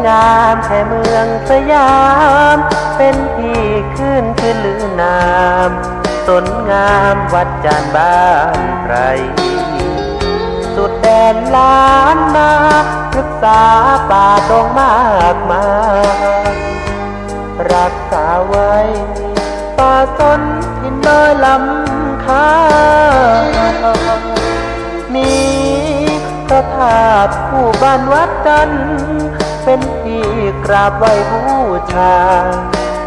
งามแค่เมืองสยาม เป็นที่ขึ้นชื่อลือนาม สนงามวัดจันทร์บ้านไพร สุดแดนล้านนา พฤกษาป่าดงมากมาย รักษาไว้ ป่าสนถิ่นดอยลำคา มีพระธาตุคู่บ้านวัดจันทร์ เป็นที่กราบไหว้บูชา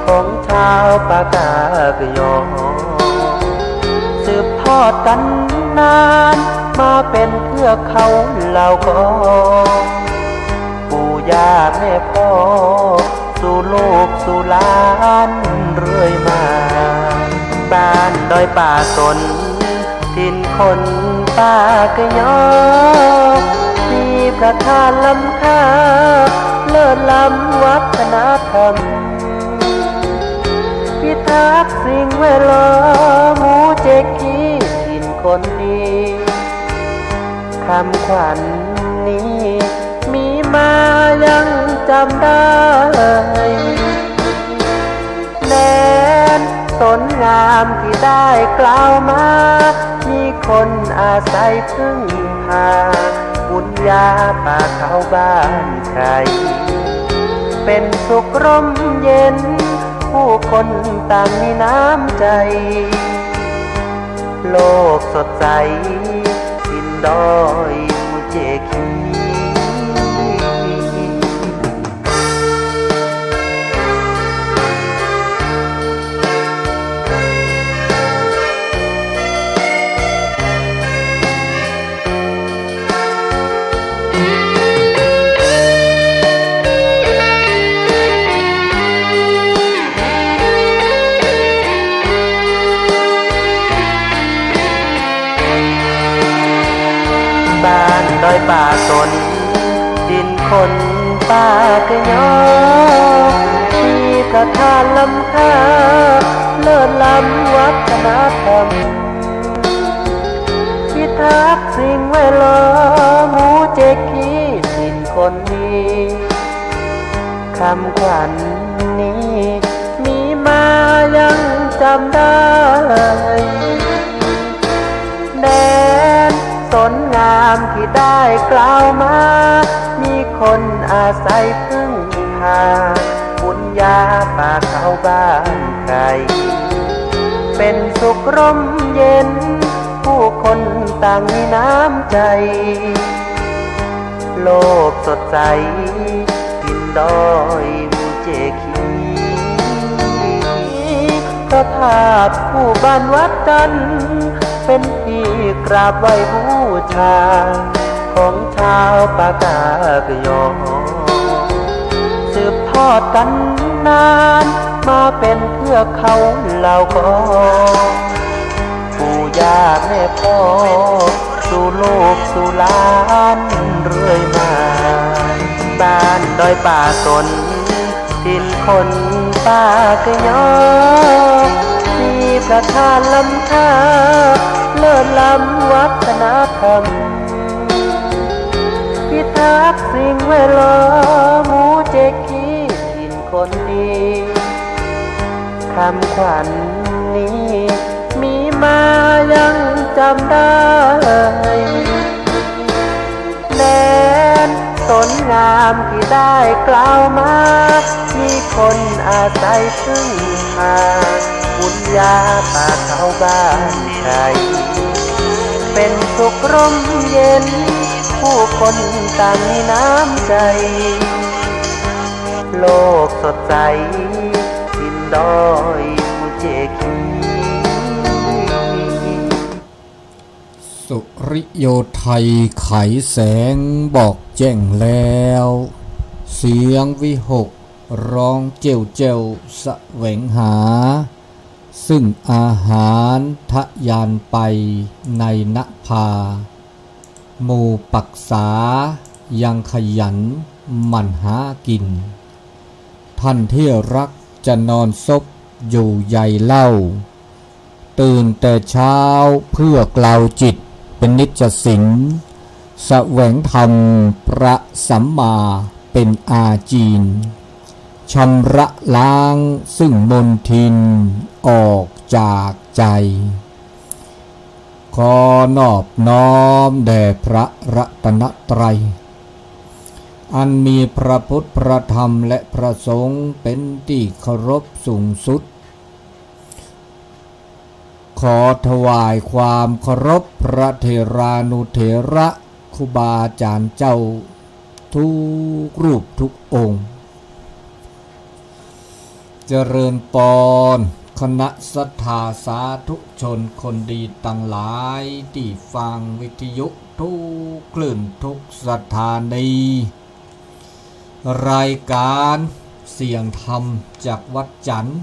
ของชาวปากากยอ สืบทอดกันนาน มาเป็นเทือกเขาเหล่ากอ ปู่ย่าแม่พ่อ สู่ลูกสู่หลานเรื่อยมา บ้านดอยป่าสน ถิ่นคนปากยอ มีพระธาตุล้ำค่า เลิศล้ำวัฒนธรรม พิทักษ์สิ่งแวดล้อม หมู่เจ๊กขี้ถิ่นคนดี คำขวัญนี้มีมายังจำได้ แดนสนงามที่ได้กล่าวมา มีคนอาศัยพึ่งพา บุญญาป่าเขาบ้านไพร เป็นสุขร่มเย็น ผู้คนต่างมีน้ำใจ โลกสดใส ถิ่นดอยหมู่เจ๊กขี้ บ้านดอยป่าสน ถิ่นคนปากยอ มีพระธาตุล้ำค่า เลิศล้ำวัฒนธรรม พิทักษ์สิ่งแวดล้อม หมู่เจ๊กขี้ถิ่นคนดี คำขวัญนี้มีมายังจำได้ แดนสนงามที่ได้กล่าวมา มีคนอาศัยพึ่งพา บุญญาป่าเขาบ้านไพร เป็นสุขร่มเย็น ผู้คนต่างมีน้ำใจ โลกสดใส ถิ่นดอยหมู่เจ๊กขี้ พระธาตุคู่บ้านวัดจันทร์ เป็นที่กราบไหว้บูชา ของชาวปากากยอ สืบทอดกันนาน มาเป็นเทือกเขาเหล่ากอ ปู่ย่าแม่พ่อ สู่ลูกสู่หลานเรื่อยมา บ้านดอยป่าสน ถิ่นคนปากยอ มีพระธาตุล้ำค่า เลิศล้ำวัฒนธรรม พิทักษ์สิ่งแวดล้อม หมู่เจ๊กขี้ถิ่นคนดี คำขวัญนี้มีมายังจำได้ แดนสนงามที่ได้กล่าวมา มีคนอาศัยพึ่งพา บุญญาป่าเขาบ้านไพร เป็นสุขร่มเย็น ผู้คนต่างมีน้ำใจ โลกสดใส ถิ่นดอยหมู่เจ๊กขี้ สุริโยไทยไขแสงบอกแจ้งแล้ว เสียงวิหกร้องเจ้วเจ้วแสวงหา ซึ่งอาหารทะยานไปในนภา หมู่ปักษายังขยันหมั่นหากิน ท่านที่รักจะนอนซบอยู่ใยเล่า ตื่นแต่เช้าเพื่อกลาวจิตเป็นนิจสิน แสวงธรรมพระสัมมา เป็นอาจิน ชำระล้างซึ่งมลทินออกจากใจ ขอนอบน้อมแด่พระรัตนตรัย อันมีพระพุทธ พระธรรม และพระสงฆ์เป็นที่เคารพสูงสุด ขอถวายความเคารพพระเถรานุเถระ ครูบาอาจารย์เจ้า ทุกรูปทุกองค์ เจริญปอน คณะศรัทธาสาธุชนคนดีตังหลาย ที่ฟังวิทยุทุกคลื่นทุกสถานี รายการเสียงธรรมจากวัดจันทร์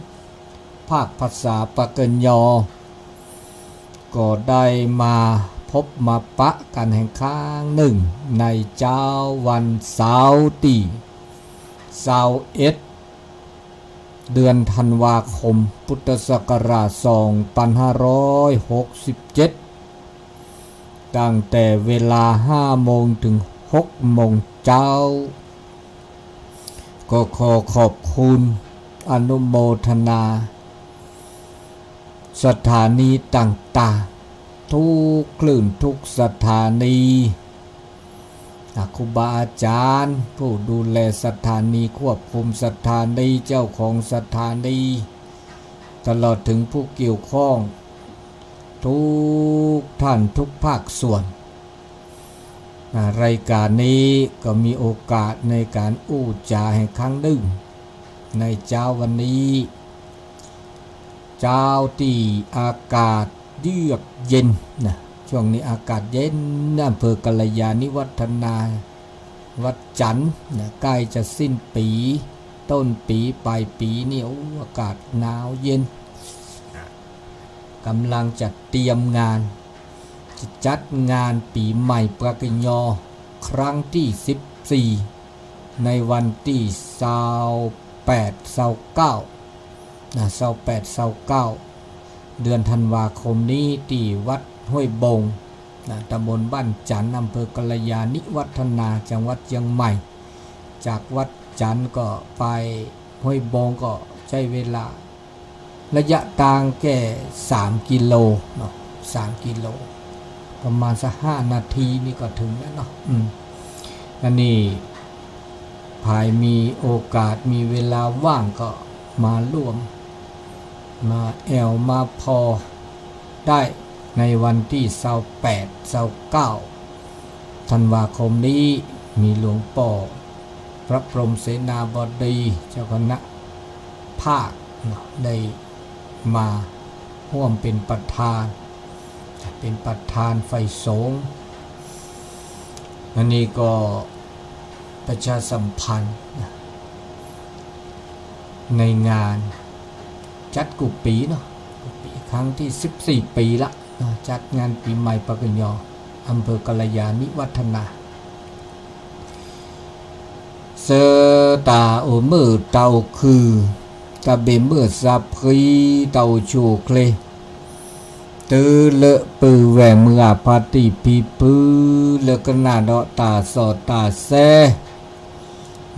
ภาคภาษาปากกยอ ก็ได้มาพบมาปะกันแห่งครั้งหนึ่ง ในเช้าวันเสาร์ที่ซาวเอ็ด เดือนธันวาคม พุทธศักราช สองพันห้าร้อยหกสิบเจ็ด ตั้งแต่เวลาห้าโมงถึงหกโมงเช้า ก็ขอขอบคุณอนุโมทนา สถานีต่างๆ ทุกคลื่นทุกสถานี อ่ะ ครูบาอาจารย์ ผู้ดูแลสถานี ควบคุมสถานี เจ้าของสถานี ตลอดถึงผู้เกี่ยวข้อง ทุกท่านทุกภาคส่วน อ่ะ รายการนี้ก็มีโอกาสในการอู้จ๋าแห่งครั้งหนึ่ง ในเช้าวันนี้ เช้าที่อากาศเยือกเย็นนะ ช่วงนี้อากาศเย็น อำเภอกัลยาณิวัฒนา วัดจันทร์นะ ใกล้จะสิ้นปี ต้นปี ปลายปีนี่ โอ้ อากาศหนาวเย็น กำลังจะเตรียมงาน จะจัดงานปีใหม่ปากกยอ ครั้งที่สิบสี่ ในวันที่ซาวแปด ซาวเก้า นะ ซาวแปด ซาวเก้า เดือนธันวาคมนี้ ที่วัดห้วยบง นะ ตำบลบ้านจันทร์ อำเภอกัลยาณิวัฒนา จังหวัดเชียงใหม่ จากวัดจันทร์ก็ไปห้วยบงก็ใช้เวลา ระยะทางแค่สามกิโลเนาะ สามกิโล ประมาณสักห้านาทีนี่ก็ถึงแล้วเนาะ อืม อันนี้ ใผมีโอกาสมีเวลาว่างก็มาร่วม มาแอวมาพอได้ ในวันที่ซาวแปด ซาวเก้า ธันวาคมนี้ มีหลวงป้อ พระพรหมเสนาบดี เจ้าคณะภาคเนาะ ได้มาร่วมเป็นประธาน เป็นประธานฝ่ายสงฆ์ อันนี้ก็ประชาสัมพันธ์นะ ในงาน จัดกุปีเนาะ กุปีครั้งที่สิบสี่ปีละเนาะ จัดงานปีใหม่ปากกยอ อำเภอกัลยาณิวัฒนา ဆၢတၢ်အိၣ်မုာ်တၢ်အိၣ်ခုၣ် တၢ်ဘၣ်မုာ်စၢ်ဖှံ တၢ်အိၣ်ဆူၣ်အိၣ်ချ့ တုၤလၢပုၢ်ဝဲၢ်မုၢ်ဂၢ်ဖါတံၢ်ဖံဖု လၢကနၣ်ဒီးတၢ်စီတၢ်ဆှံ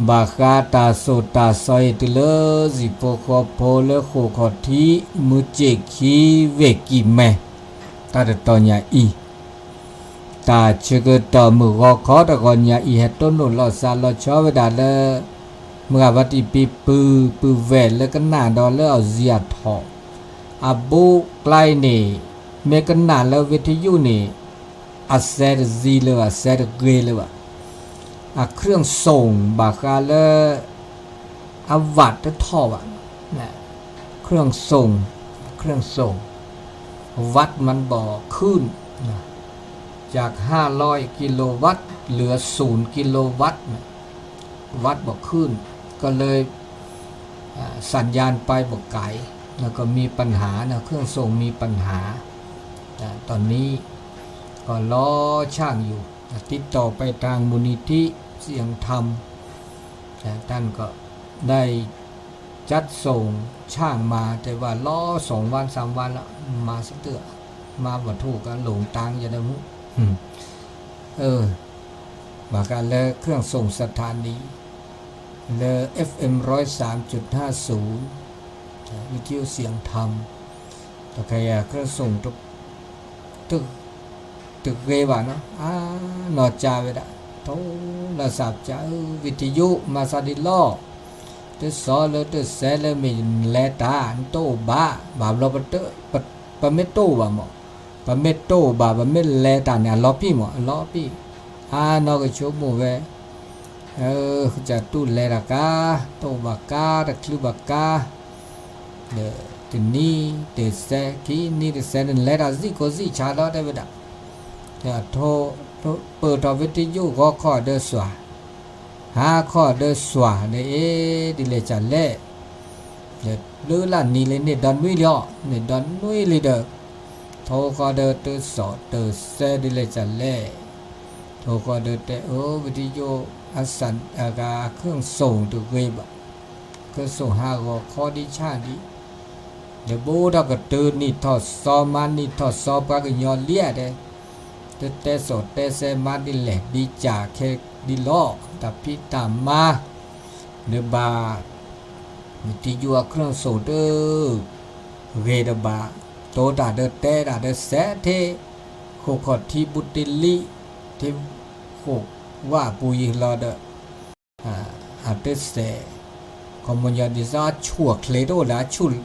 ဘၣ်ဃးတၢ်စိာ်တၢ်ဆှံတုၤလၢစံၣ်ဖိဃီဖိလၢဃိာ်ခီၣ်ထံး မုၢ်စ့ၣ်ခံဝ့ၢ်ကံၢ်မဲ တၢ်တတီၤညါအံၤ တၢ်ဆၢကတီၢ်မုၢ်ဂီၤခီတဂီၤညါအံၤ ဟဲတိၢ်နီၣ်လိာ်သးလီၤဆီဝဲဒၣ်လၢ မုၢ်ဂၢ်ဖါတံၢ်ဖံဖု ပုၢ်ဝဲၢ်လၢကနၣ်ဒီးလၢအီၣ်စံၣ်အထီၣ် အဘူးကလံန့ၣ် မ့ၢ်ကနၣ်လၢဝ့ၢ်ထယုၢ်န့ၣ် အစဲတစံလၢၤဘၣ် အစဲတဂ့ၤလၢၤဘၣ် အเครื่องส่ง ဘၣ်ဃးလၢ အဝးတထီၣ်ဘၣ် เครื่องส่ง เครื่องส่ง วัดมันบ่ขึ้นนะ จากห้าร้อยกิโลวัตต์เหลือศูนย์กิโลวัตต์นะ วัดบ่ขึ้น ก็เลยอ่าสัญญาณไปบ่ไกล แล้วก็มีปัญหานะ เครื่องส่งมีปัญหาอ่าตอนนี้ก็รอช่างอยู่ ติดต่อไปทางมูลนิธิเสียงธรรม แต่ท่านก็ได้จัดส่งช่างมา แต่ว่ารอสองวันสามวันแล้ว มาสักเตื้อ มาบ่ถูกก็หลงทางจะได้มุ เออ ว่ากันแล้วเครื่องส่งสถานี လၢ เอฟเอ็ม ร้อยสามจุดห้าศูนย์ วิทยุเสียงธรรม တခါယၤ เครื่องส่ง တဂ့ၤဘၣ်နီၤ အါနီၢ်ကၢ်ဝဲဒၣ် ထိလၢစးကၢ် ဝံထယိၣ် မၤသးဒ်လီၤ တစီၤလၢတစဲးလၢမ့ၢ်နလဲၤတၢ် နတအိၣ်ဘၣ် ဘၣ်ဘျီ ပမ့ၢ်တအိၣ်ဘၣ်မး ပမ့ၢ်တအိၣ်ဘၣ် ပမ့ၢ်လဲၤတၢ်န့ၣ် အလီၤပံာ်မး အလီၤပံာ် အါနီၢ်ကဆိကမိၣ်ဝဲ ကတူၢ်လဲၤတၢ်ကါ တအိၣ်ဘၣ်ကါ တချုးဘၣ်ကါ ဒီးတနံၤတစဲး ခံနံၤတစဲး နလဲၤတၢ်စံၣ်ကိၢ်စံၣ်ဆးလီၤ တဲဝဲဒၣ် ပၢၢ်ထီၣ်ဝံထယိၣ် ဂီၤခီၣ်ဒီးစွၤ ဟါခီၣ်ဒီးစွၤ ဒီးအ့ ဒ်လဲၣ်ကလဲၣ် ဒီးဘျုးလၢ်နံၤလၢန့ၣ်ဒီနွံလံအီၤ န့ၣ်ဒီနွံလံဒီး ထိဃီဒီးတစီၤတစဲး ဒ်လဲၣ်ကလဲၣ် ထိဃီဒီးတဲအၢ ဝံထယိၣ် အစၢ်အဂၤ เครื่องส่ง တဂ့ၤဘၣ် เครื่องส่ง ဟးဂီၤခီဒံးဆၣ်ဒံး ဒီးဘိထီၣ်ကတၢၢ်နံၣ်ထီၣ်စီၤ မၤနံၣ်ထီၣ်စီၤ ပှၤကညီလံဧါတဲ တတဲစီၤတဲစဲမၤဒ်လဲၣ် ဒ်ကၢ်ခဲဒ်လီၤ တၢ်ဖံးတၢ်မၤ ဒီးဘၣ် ဝံထယိၣ်အ เครื่องส่ง တ ဂ့ၤတဘၣ် တိၤတၢ်ဒီးတဲတၢ်ဒီးစဲး ထံ ဃိၣ်ခီၣ်ထံးဘူးတ့လံ ထံ ဃိၣ်ဝၣ်ပူၤယံၤလီၤဒီး အတစဲး ခီမညီဒ်သိးအဆူၣ်အချ့တအိၣ်လၢၤ အဆူၣ်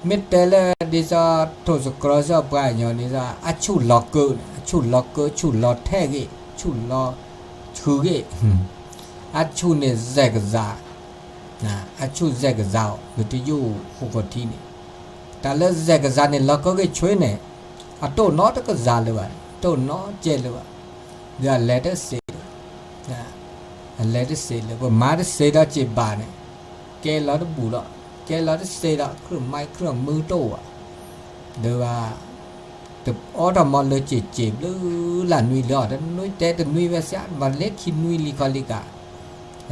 မ့ၢ်တဲလၢဒ်သိးထိၣ်စကြၢးစီၤပှၤကညီန့ၣ် အဆူၣ်လီၤကၢန့ၣ် အဆူၣ်လီၤကၢ ဆူၣ်လီၤထဲဂ့ၤ ဆူၣ်လီၤဆူၣ်ဂ့ၤ အဆူၣ်န့ၣ်စဲးကစၢ် အဆူၣ်စဲးကစၢ်အီၤ ဝံထယိၣ်ဃိၣ်ခီၣ်ထံးန့ၣ် တၢ်လၢစဲးကစၢ်န့ၣ် လီၤကၢက့ၤဆွ့န့ၣ် အတအိၣ်နီတကစၢ်လၢၤဘၣ် တအိၣ်နီကဲလၢၤဘၣ် ဒီးအလဲၤတစ့း အလဲၤတစ့းလၢၤ ပမၤတစ့းဒီးစ့းဘၣ်န့ၣ် ကဲလီၤတဘူၣ်ဒီး ကဲလီၤတစ့းဒီး เครื่องไม้เครื่องมือ တအိၣ်ဘၣ် ဒီးဘၣ် တအိးထီၣ်မီၤလၢစ့ၢ်ကီးဘျုးလၢ်နွံလီၤ တနွံတဲတနွံဝဲစ့ၢ် မၤလၢခံနွံလံခီလံကါ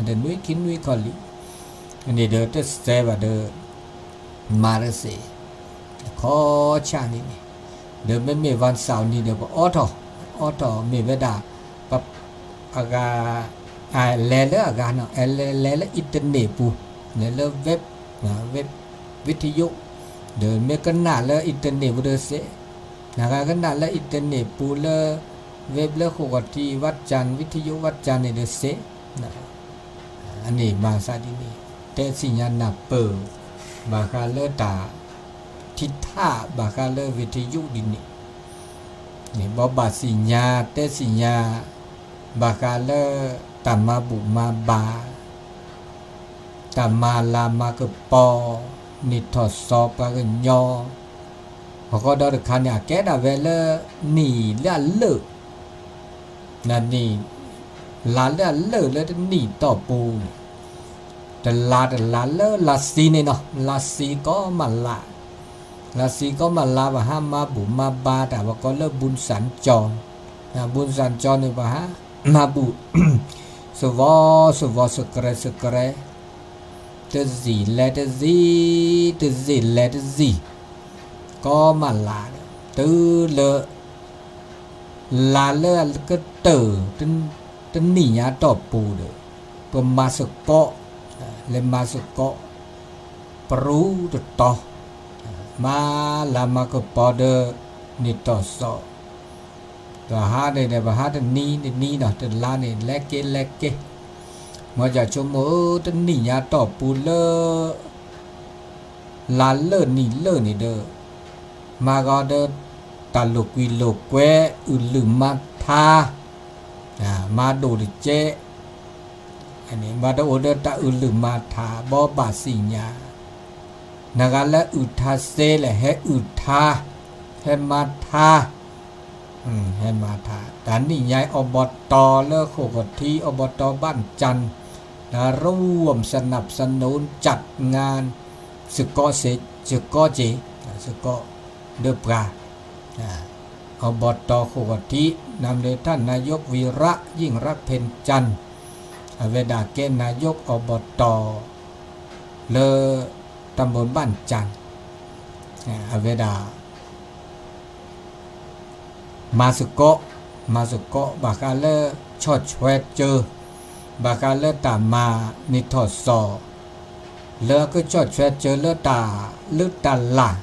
တနွံခံနွံခီလံ န့ၣ်ဒီးတစဲးဘၣ်ဒီး မၤတစ့း ခီဆၣ်န့ၣ်န့ၣ် ဒီးမ့မ့ၢ် วันเสาร์ န့ၣ်ဒီး ပအိးထီၣ် အိးထီၣ်မ့ၢ်ဝဲဒၣ် ပ အဂၤ လဲၤလၢအဂၤနီၤ လဲၤလၢ internet ပူၤ လဲၤလၢ web web ဝံထယိၣ် ဒီးမ့ၢ်ကနၣ်လၢ internet ပူၤဒီးစ့း နဂၤကနၣ်လၢ internet ပူၤလၢ web လၢဃိၣ်ခီၣ်ထံး ဝၣ်ကၠၣ် ဝံထယိၣ် ဝၣ်ကၠၣ်န့ၣ်ဒီးစ့း အန့ၣ်မၤသးဒ်န့ၣ် တဲသ့ၣ်ညါနၢ်ပၢၢ် ဘၣ်ဃးလၢတၢ်ထံထၣ် ဘၣ်ဃးလၢ ဝံထယိၣ် ဒ်န့ၣ် န့ၣ်ဘီဘၣ်သ့ၣ်ညါ တဲသ့ၣ်ညါ ဘၣ်ဃးလၢ တၢ်မၤဘူၣ်မၤဘါ တၢ်မၤလၤမၤကပီၤ နံၣ်ထီၣ်စီၤပှၤကညီ အဃိဒီးတခါန့ၣ် အကဲဒၣ်ဝဲလၢ နံၣ်လၢအလၢာ် နံၣ် လါလၢအလၢာ်လၢတနံၣ်တီၢ်ပူၤန့ၣ် တလါတလါလၢလါဆံန့ၣ်နီၤ လါဆံကီးမးလါ လါဆံကီးမးလါ ပှၤဟးမၤဘူၣ်မၤဘါတၢ် ပှၤကိးလၢ บุญสัญจร บุญสัญจร န့ၣ် ပှၤဟးမၤဘူၣ် စဝီစဝီ စကရဲစကရဲ တစံၣ်လဲၤတစံၣ် တစံၣ်လဲၤတစံၣ် ကီးမးလါဒီး တုၤလၢ လါလၢအကတၢၢ် တနံၣ်ညါတီၢ်ပူၤဒီး ပမၤစ့ၢ်ကီး လဲၤမၤစ့ၢ်ကီး ပရူတတီၤ မၤလၤမၤကပီၤဒီး နံၣ်ထီၣ်စီၤ ပဟးန့ၣ်ဒီး ပဟးတနံၤတနံၤနီၤ တလါန့ၣ် လဲၤက့ၤလဲၤက့ၤ မ်ယဆိကမိၣ်ဧၢ တနံၣ်ညါတီၢ်ပူၤလၢ လါလၢာ်နံၣ်လၢာ်န့ၣ်ဒီး မၤဂီၤဒီး တၢ်လိာ်ကွံာ်လိာ်ကွဲ အုၣ်လုၢ်မၤထါ မၤဒိၣ်တကဲ မၤတအိၣ်ဒီးတၢ်အုၣ်လုၢ်မၤထါ ဘီဘၣ်သ့ၣ်ညါ နဂၤလၢအုၣ်ထါစ့လဲၣ် ဟဲအုၣ်ထါ ဟဲမၤထါ ဟဲမၤထါ တၢ်နံၣ်ညါ อบต လၢဃိၣ်ခီၣ်ထံး อบต บ้านจันทน์ ร่วมสนับสนุนจัดงาน စ့ၢ်ကီးစ့ၢ်ကီးက့ၤ စ့ၢ်ကီးဒီးပှၤ อบต ဃိၣ်ခီၣ်ထံး นำโดยท่านนายก วีระ ยิ่งรักษณ์ เพ็ญจันทน์ အဝဲဒၣ်ကဲ นายก อบต လၢ ตำบลบ้านจันทน์ အဝဲဒၣ် မၤစ့ၢ်ကီး မၤစ့ၢ်ကီး ဘၣ်ဃးလၢ ဆီၣ်ထွဲကၢ ဘၣ်ဃးလၢတၢ်မၤန့ၢ်ထီၣ်စီၣ် လၢအကဆီၣ်ထွဲစၢၤလၢတၢ်လုၢ်တၢ်လၢ်,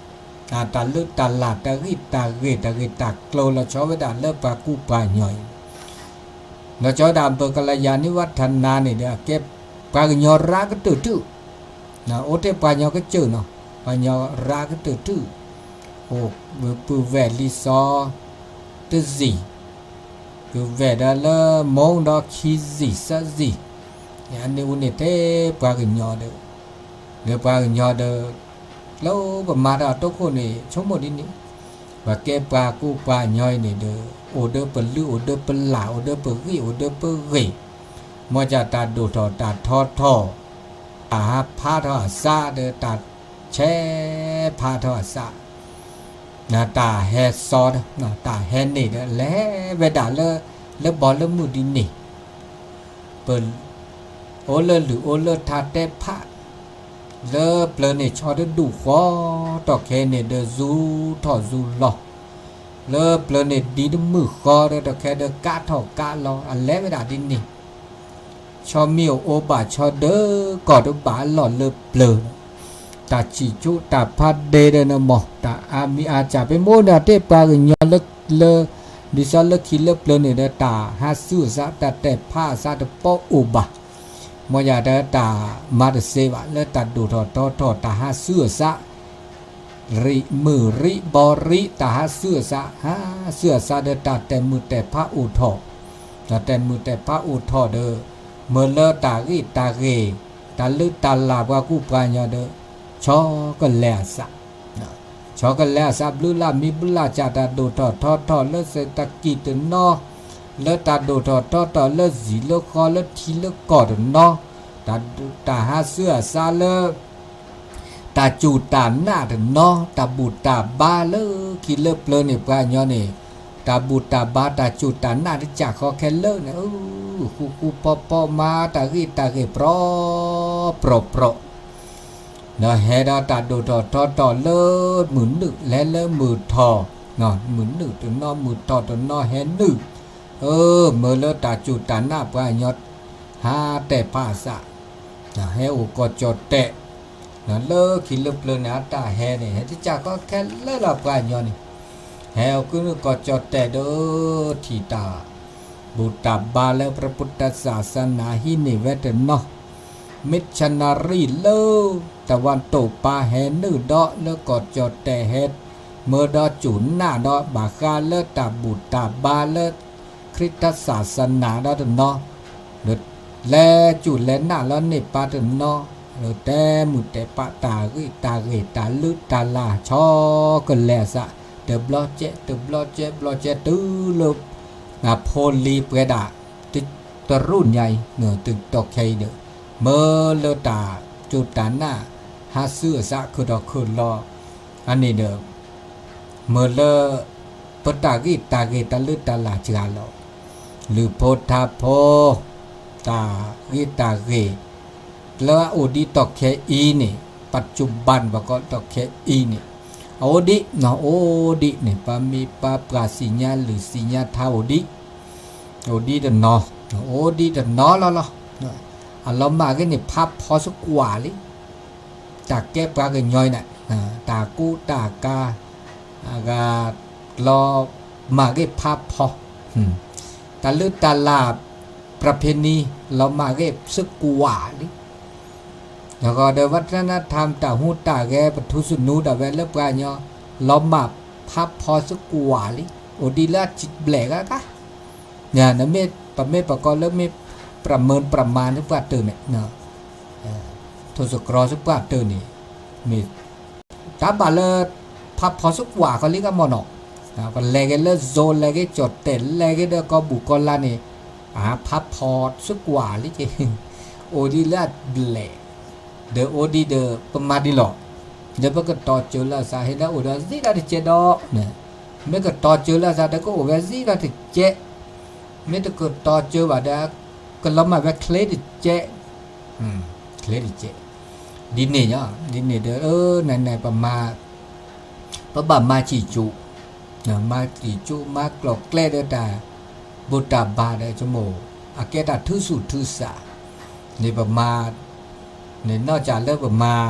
တၢ်လုၢ်တၢ်လၢ် တၢ်ဂံၢ်တၢ်ဂ့ၤ တၢ်ဂ့ၢ်တၢ်ကျိၤ လီၤဆီဝဲဒၣ်လၢပှၤကူပှၤကညီအံၤ, လီၤဆီဝဲဒၣ် ဘၢၣ်ကလယၤ နိဝထနၤန့ၣ်ဒီး အကဲပှၤကညီရၤကတၢၢ်တု, အိၣ်ထဲပှၤကညီကစၢၢ်နီၤ, ပှၤကညီရၤကတၢၢ်တု, အိၣ်ပုၢ်ဝဲၢ်လံာ်စီဆှံတယံာ်, ပုၢ်ဝဲၢ်ဒီးလၢမိၢ်ဒီးခံယံာ်သၢယံာ်, အန့ၣ်အိၣ်န့ၣ်ထဲပှၤကညီဒီး, လၢပှၤကညီဒီး လၢပမၤတၢ်အတီခိၣ်န့ၣ် ဆိကမိၣ်ဒ်န့ၣ်, ပှၤကဲပှၤကူပှၤကညီအံၤန့ၣ်ဒီး အိၣ်ဒီးပလုၢ် အိၣ်ဒီးပလၢ် အိၣ်ဒီးပဂံၢ် အိၣ်ဒီးပဂ့ၤ, မ်ကၢ်တၢ်ဒိၣ်ထီၣ်တၢ်ထီထီၣ်, တၢ်ဟးဖးထီၣ်အသးဒီး တၢ်ဆဲးဖးထီၣ်အသး, တၢ်ဟဲစီၤ, တၢ်ဟဲန့ၣ်ဒီး လဲၤဝဲဒၣ်လၢ လၢဘီလၢမုၢ်ဒ်န့ၣ်, ပ အိၣ်လၢလုၢ်အိၣ်လၢထါတဲဖး, လၢပျၢၤန့ၣ်ဆီတဒူၣ်ဃီ, တီၢ်ခဲအံၤန့ၣ်ဒီး စူၤထီၣ်စူၤလီၤ, လၢပျၢၤန့ၣ်ဒံတမုၢ်ဃီဒီး တီၢ်ခဲဒီးကးထီၣ်ကးလီၤ အလဲၤဝဲဒၣ်ဒ်န့ၣ်, ဆီမ့ၢ်အိၣ်ဘၣ်ဆီဒၢကီၢ်တဘၣ်အလီၢ်လၢပျၢၤ, တၢ်ဆံၣ်ဆူတၢ်ဖးဒ့ဒီးန့ၣ်မ့ၢ် တၢ်အါမံၤအါစၢ် ပမ့ၢ်အိၣ်န့ၣ် တ့ၢ်ပှၤကညီလၢ လံာ်စီဆှံလၢခံလၢပျၢၤန့ၣ်ဒီး တၢ်ဟးဆူအသး တၢ်တဲာ်ဖးအသးတပီအိၣ်ဘၣ်, မ်ယၤဒီးတၢ်မၤတသ့ဘၣ် လၢတၢ်ဒိၣ်ထီၣ်ထီထီၣ် တၢ်ဟးဆူအသး ရံးမုၢ်ရံးဘီရံး တၢ်ဟးဆူအသး ဟးဆူအသးဒီး တၢ်တဲာ်မုၢ်တဲာ်ဖးအိၣ်ထီၣ်, တၢ်တဲာ်မုၢ်တဲာ်ဖးအိၣ်ထီၣ်ဒီး မ့ၢ်လၢတၢ်ဂ့ၢ်တၢ်ဂ့ၤ တၢ်လုၢ်တၢ်လၢ်ပှၤကူပှၤကညီဒီး ဆီကလဲၤအသး, ဆီကလဲၤအသး ဘျုးလၢ်မံၤဘျုးလၢ်စၢ် တၢ်ဒိၣ်ထီၣ်ထီထီၣ်လၢသ့ၣ်တကံၢ်တနီၤ, လၢတၢ်ဒိၣ်ထီၣ်ထီထီၣ်လၢ စံၣ်လၢဃီလၢထံလၢကီၢ်တနီၤ, တၢ်ဟးဆူအသးလၢ တၢ်စူၢ်တၢ်နာ်တနီၤ, တၢ်ဘူၣ်တၢ်ဘါလၢခံလၢပျၢၤန့ၣ်ပှၤကညီန့ၣ်, တၢ်ဘူၣ်တၢ်ဘါတၢ်စူၢ်တၢ်နာ်တစၢ်ဃီခဲလၢာ်န့ၣ်, ဃူဃူဖိးဖိးမၤတၢ်ဂ့ၢ်တၢ်ဂ့ၤ ပြီပြီပြီ, ဒီးဟဲဒီးတၢ်ဒိၣ်ထီၣ်ထီထီၣ်လၢမုၢ်နုာ် လဲၤလၢမုၢ်ထီၣ်, မုၢ်နုာ်တနီၤ မုၢ်ထီၣ်တနီၤဟဲနုာ်, အၢ မ့ၢ်လၢတၢ်စူၢ်တၢ်နာ်ပှၤကညီ ဟးတဲာ်ဖးအသး, ဟဲအိၣ်ကီၢ်ကၠီၣ်တဲာ်, လၢခံလၢပျၢၤန့ၣ် အတၢ်ဟဲန့ၣ် ဟဲတစၢ်ဃီခဲလၢာ်လီၤ ပှၤကညီန့ၣ်, ဟဲအိၣ်ကုၢ်နုာ်ကီၢ်ကၠီၣ်တဲာ်ဒီး ထံၣ်တၢ်ဘူၣ်တၢ်ဘါလၢ พระพุทธศาสนา ဟံးန့ၢ်ဝဲတနီၤ, missionary လၢတဝၢၣ်တိာ်ပၤဟဲနုာ်ဒီး လၢကီၢ်ကၠီၣ်တဲာ်ဟဲ မ့ၢ်ဒီးစူၢ်နာ်ဒီး ဘၣ်ဃးလၢတၢ်ဘူၣ်တၢ်ဘါလၢ ခရံာ်တၢ်ဆါစနၤဒီးတနီၤ, လဲၤစူၢ်လဲၤနာ်လၢန့ၢ်ပၤတနီၤ, လၢတဲမုၢ်တဲာ်ဖးတၢ်ဂ့ၢ်တၢ်ဂ့ၤ တၢ်လုၢ်တၢ်လၢ် ဆီကလဲၤအသး, တဘျီကဲ တဘျီကဲ ဘျီကဲတုၤလၢ ဖိလံၤပှဲၤဒၣ် တရူၢ်ညါအံၤ တုၤတီၢ်ခဲအံၤဒီး မ့ၢ်လၢတၢ်စူၢ်တၢ်နာ် ဟးဆူအသး ခုၣ်ထီၣ်ခုၣ်လီၤ အန့ၣ်ဒီး မ့ၢ်လၢ ပတၢ်ဂ့ၢ်တၢ်ဂ့ၤ တၢ်လုၢ်တၢ်လၢ်စှၤလီၤ, လုၢ်ဖိထါဖိ တၢ်ဂ့ၢ်တၢ်ဂ့ၤ လၢအအိၣ်ဒံးတီၢ်ခဲအံၤန့ၣ် ปัจจุบัน ပှၤကိးတီၢ်ခဲအံၤန့ၣ် အအိၣ်ဒံး အိၣ်ဒံးန့ၣ် ပှၤမ့ၢ်ပှၤပှၢ်သ့ၣ်ညါလုၢ်သ့ၣ်ညါထါအိၣ်ဒံး အိၣ်ဒံးတနီၤ အိၣ်ဒံးတနီၤလီၤလီၤ. အလီၤမၢ်ဂ့ၤန့ၣ် ဖးဖီစကွၢ်လံ တၢ်ကဲပှၤကညီအံၤန့ၣ် တၢ်ကူတၢ်ကၤ အဂၤ လီၤမၢ်ဂ့ၤဖးဖီ တၢ်လုၢ်တၢ်လၢ် ประเพณี လီၤမၢ်ဂ့ၤစကွၢ်လံ အဂီၢ်ဒီး วัฒนธรรม တၢ်ဟူးတၢ်ဂဲၤ ပထူစနူတၢ်ဝဲလၢပှၤကညီ လီၤမၢ်ဖးဖီစကွၢ်လံ အိၣ်ဒံးလၢအစံးဘျဲၣ်ဂၤဂၤ နမ့ၢ်ပမ့ၢ်ပကိးလၢမ့ၢ် ประเมินประมาณ စပှၢ်တၢၢ်န့ၣ် ထိၣ်စကရီစပှၢ်တၢၢ်န့ၣ် မ့ၢ် တၢ်ဘၣ်လၢ ဖးဖီစကွၢ်ကီလံကမီၢ်နီၤ ပလဲၤဂ့ၤလၢ zone လဲၤဂ့ၤကၠီၣ်တဲာ် လဲၤဂ့ၤဒီးကီၢ်ဘူၣ်ကီၢ်လါန့ၣ် အဖးဖီစကွၢ်လံက့ အိၣ်ဒံးလၢအဘျဲၣ် ဒီးအိၣ်ဒံးဒီး ပမၤဒ်လီၤ ဒီးပကတီၤစၢၤလၢအသး ဟ့ၣ်လၢအိၣ်ဒီးစံးလီၤတကဲးဒီး မ့ၢ်ကတီၤစၢၤလၢအသးဒီးကအိၣ်ဝဲစံးလီၤတကဲး မ့ၢ်တကတီၤစၢၤဘၣ်ဒီး ကလီၤမၢ်ဝဲချ့တကဲး ချ့တကဲး ဒ်န့ၣ်ညါ ဒ်န့ၣ်ဒီး နၤနၤပမၤ ပဘၣ်မၤစံၣ်စိၤ မၤစံၣ်စိၤ မၤကျိၤကျဲဒီးတၢ်ဘူၣ်တၢ်ဘါဒီး ဆိကမိၣ် အကဲတၢ်ထုးဆူၣ်ထုးစး န့ၣ်ပမၤ န့ၣ်နီၢ်ကၢ်လၢပမၤ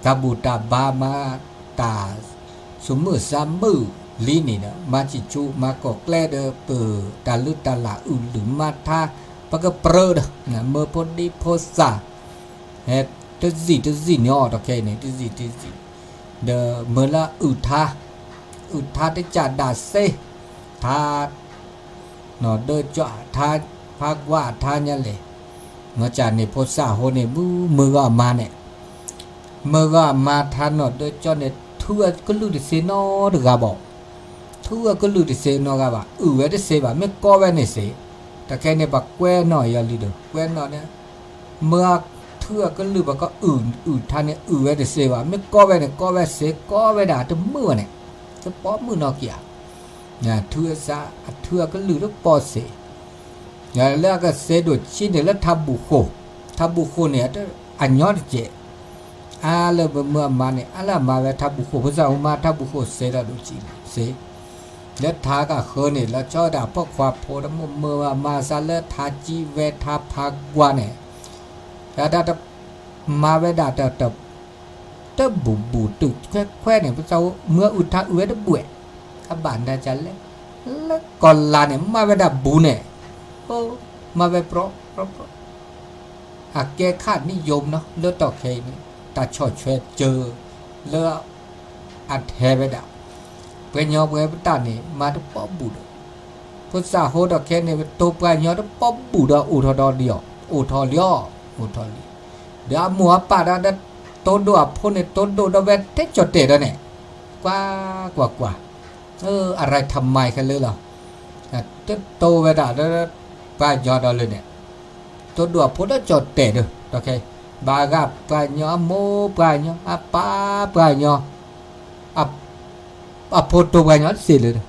တၢ်ဘူၣ်တၢ်ဘါမၤ တၢ်သူၣ်မုာ်သးမုာ်လံန့ၣ်ဒီး မၤစံၣ်ဆူမၤကီၢ်ကျဲဒီး ပတၢ်လုၢ်တၢ်လၢ်အုၣ်လုၢ်မၤထါ ပကပြၢဒီး မၢဖိဒံဖိသၣ် ဟဲတစံၣ်တစံၣ်န့ၣ်အီၤတခဲအံၤန့ၣ် တစံၣ်တစံၣ် ဒီးမၢလၢအုၣ်ထါ အုၣ်ထါတကၢ်ဒၣ်စ့ ထါ နီၢ်ဒၢကၠီထါ ဖးကွၢ်ထါညါလဲၣ် နီၢ်ကၢ်န့ၣ်ဖိသၣ်အဃိန့ၣ် မုၢ်မုၢ်ဂီၢ်အမါန့ၣ် မုၢ်ဂီၢ်အမါထါနီၢ်ဒၢကၠီန့ၣ် ထူအကလုၢ်တစ့နီတဂၤဘၣ် ထူအကလုၢ်တစ့နီတဂၤဘၣ် အုၣ်ဝဲတစ့ဘၣ် မ့ၢ်ကီဝဲန့ၣ်စ့ တခဲန့ၣ် ပှၤကွဲနီၢ်ယီၤလံဒီး ကွဲနီၢ်န့ၣ် မၢထူအကလုၢ် ပကအုၣ် အုၣ်ထါန့ၣ် အုၣ်ဝဲတစ့ဘၣ် မ့ၢ်ကီဝဲန့ၣ် ကီဝဲစ့ ကီဝဲဒၣ်တမုာ်ဘၣ်န့ၣ် တပိာ်မုၣ်နီၢ်ကံၢ်ဧါ ထူအစ့ အထူအကလုၢ်တပိာ်စ့ လၢအကစ့ဒိၣ်ဆံးန့ၣ် လၢထါဘူၣ်ဃိၣ် ထါဘူၣ်ဃိၣ်န့ၣ် အညီတကဲး အါလၢမုၢ်မုၢ်အမါန့ၣ် အါလၢအမၤဝဲထါဘူၣ်ဃိၣ် ဖိသၣ်မုၣ်မါထါဘူၣ်ဃိၣ်စ့ဒီးဒိၣ်ဆံးန့ၣ်စ့ လၢထါကဃၢန့ၣ် လီၤဆီဝဲဒၣ်ပိာ်ခွါဖိ တၢ်မိၢ်မုၢ်အမါစ့လၢထါကံဝဲထါဖးကွၢ်န့ၣ် တၢ်တၢ်တ မၤဝဲဒၣ်တၢ်တ တဘူၣ်ဘူၣ်တုာ်ခွဲးခွဲးန့ၣ် ပသးမုၢ်အုၣ်ထါအုၣ်ဝဲတဘှဲး အဘၣ်နၤကလဲၣ် လၢကီၢ်လာ်န့ၣ် မၤဝဲဒၣ်ဘူးန့ၣ် မၤဝဲပြီပြီပြီ အကဲခါနံၣ်ယိမ်နီၤ လၢတီၢ်ခဲအံၤန့ၣ် တၢ်ဆီၣ်ထွဲစၢၤ လၢ အထဲဝဲဒၣ် ပှဲၤညီပှဲၤပတၢ်န့ၣ် မၤတပီဘူးဒီး ဖိသၣ်ဟိဒီးခဲန့ၣ် ပတိၤပှၤညီတပီဘူးဒီး အိၣ်ထီၣ်ဒီးလံအီၤ အိၣ်ထီၣ်လံအီၤ အိၣ်ထီၣ်လံ ဒီးအမိၢ်အပၢ်ဒီး တိဒိၣ်အဖိန့ၣ် တိဒိၣ်ဒီးဝဲထဲကၠီၣ်တဲာ်ဒီးန့ၣ် ကွၢ်ကွၢ်ကွၢ် အရၤထမၤခဲလၢာ်လီၤ တတိၤဝဲဒၣ်ဒီး ပှၤညီဒီးလၢန့ၣ် တိဒိၣ်အဖိဒီးကၠီၣ်တဲာ်ဒီး တခဲ ဘၣ်ဂၤပှၤညီ အမိၢ်ပှၤညီ အပၢ်ပှၤညီ အဖိတိၤပှၤညီတစ့လၢၤဒီး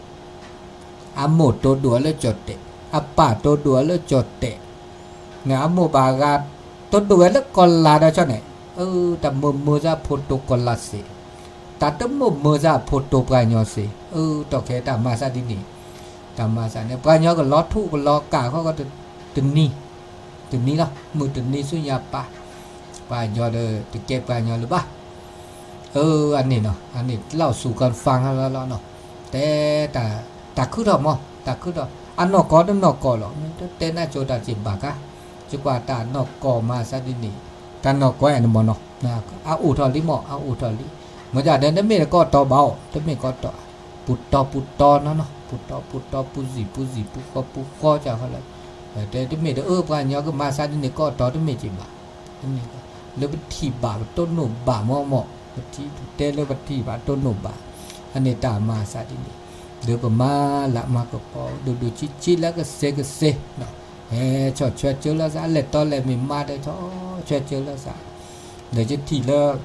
အမိၢ်တိဒိၣ်အီၤလၢကၠီၣ်တဲာ် အပၢ်တိဒိၣ်အီၤလၢကၠီၣ်တဲာ် န့ၣ် အမိၢ်ဘၣ်ဂၤ တိဒိၣ်ဝဲလၢကီၢ်လာ်ဒီးဆီန့ၣ် အၢ တၢ်မိၢ်မုၢ်စ့ဖိတိၤကီၢ်လာ်စ့ တၢ်တမိၢ်မုၢ်စ့ဖိတိၤပှၤညီစ့ အၢ တီၢ်ခဲတၢ်မၤစၢ်ဒ်န့ၣ် တၢ်မၤစၢ်န့ၣ် ပှၤညီကလီၤထူၣ်ကလီၤကၢ်ခီကီး တနံၤ တနံၤလီၤ မုၢ်တနံၤဆူညါပၢ် ပှၤညီဒီးတကဲပှၤညီလၢၤဘၣ် အၢ အန့ၣ်နီၤ အန့ၣ်လီၤစူၤကီးဖၣ်လီၤလီၤနီၤ တဲ တၢ်ခုထီၣ်မး တၢ်ခုထီၣ် အနီၢ်ကီၢ်တနီၢ်ကီၢ်လီၤ မ့ၢ်တတဲနၢ်ကၠိတၢ်စ့ၢ်ဘၣ်ကါ ယကွၢ်တၢ်နီၢ်ကီၢ်မၤစၢ်ဒ်န့ၣ် တၢ်နီၢ်ကီၢ်အဲၣ်န့ၣ်မ့ၢ်နီၤ အအိၣ်ထီၣ်လံမး အအိၣ်ထီၣ်လံ မ့ၢ်ဒၣ်ဒီး တမ့ၢ်တကီၢ်တီဘၣ်အိၣ် တမ့ၢ်ကီၢ်တီ ပူၤတီပူၤတီနီၤနီၤ ပူၤတီပူၤတီ ပူၤစံၣ်ပူၤစံၣ် ပူၤဃီပူၤဃီ ကၢ်ဃီလၢ တဲတမ့ၢ်ဒီး အၢ ပှၤညီကမၤစၢ်ဒ်န့ၣ် ကီၢ်တီတမ့ၢ်က့ၤဘၣ် လၢပထံၣ်ဘၣ်ပတိၢ်နီၣ်ဘၣ်မးမး ပထံၣ်တဲလၢပထံၣ်ဘၣ်တိၢ်နီၣ်ဘၣ် အန့ၣ်တၢ်မၤစၢ်ဒ်န့ၣ် လၢပမၤလၢမၤကပီၤ ဒိၣ်ဒိၣ်ဆံးဆံးလၢကစ့ကစ့ ဟဲဆီၣ်ထွဲစၢၤလၢသး အလဲၤတီလဲၤမ့ၢ်မါဒီးဆီၣ်ထွဲစၢၤလၢသး ဒီးယထံၣ်လၢ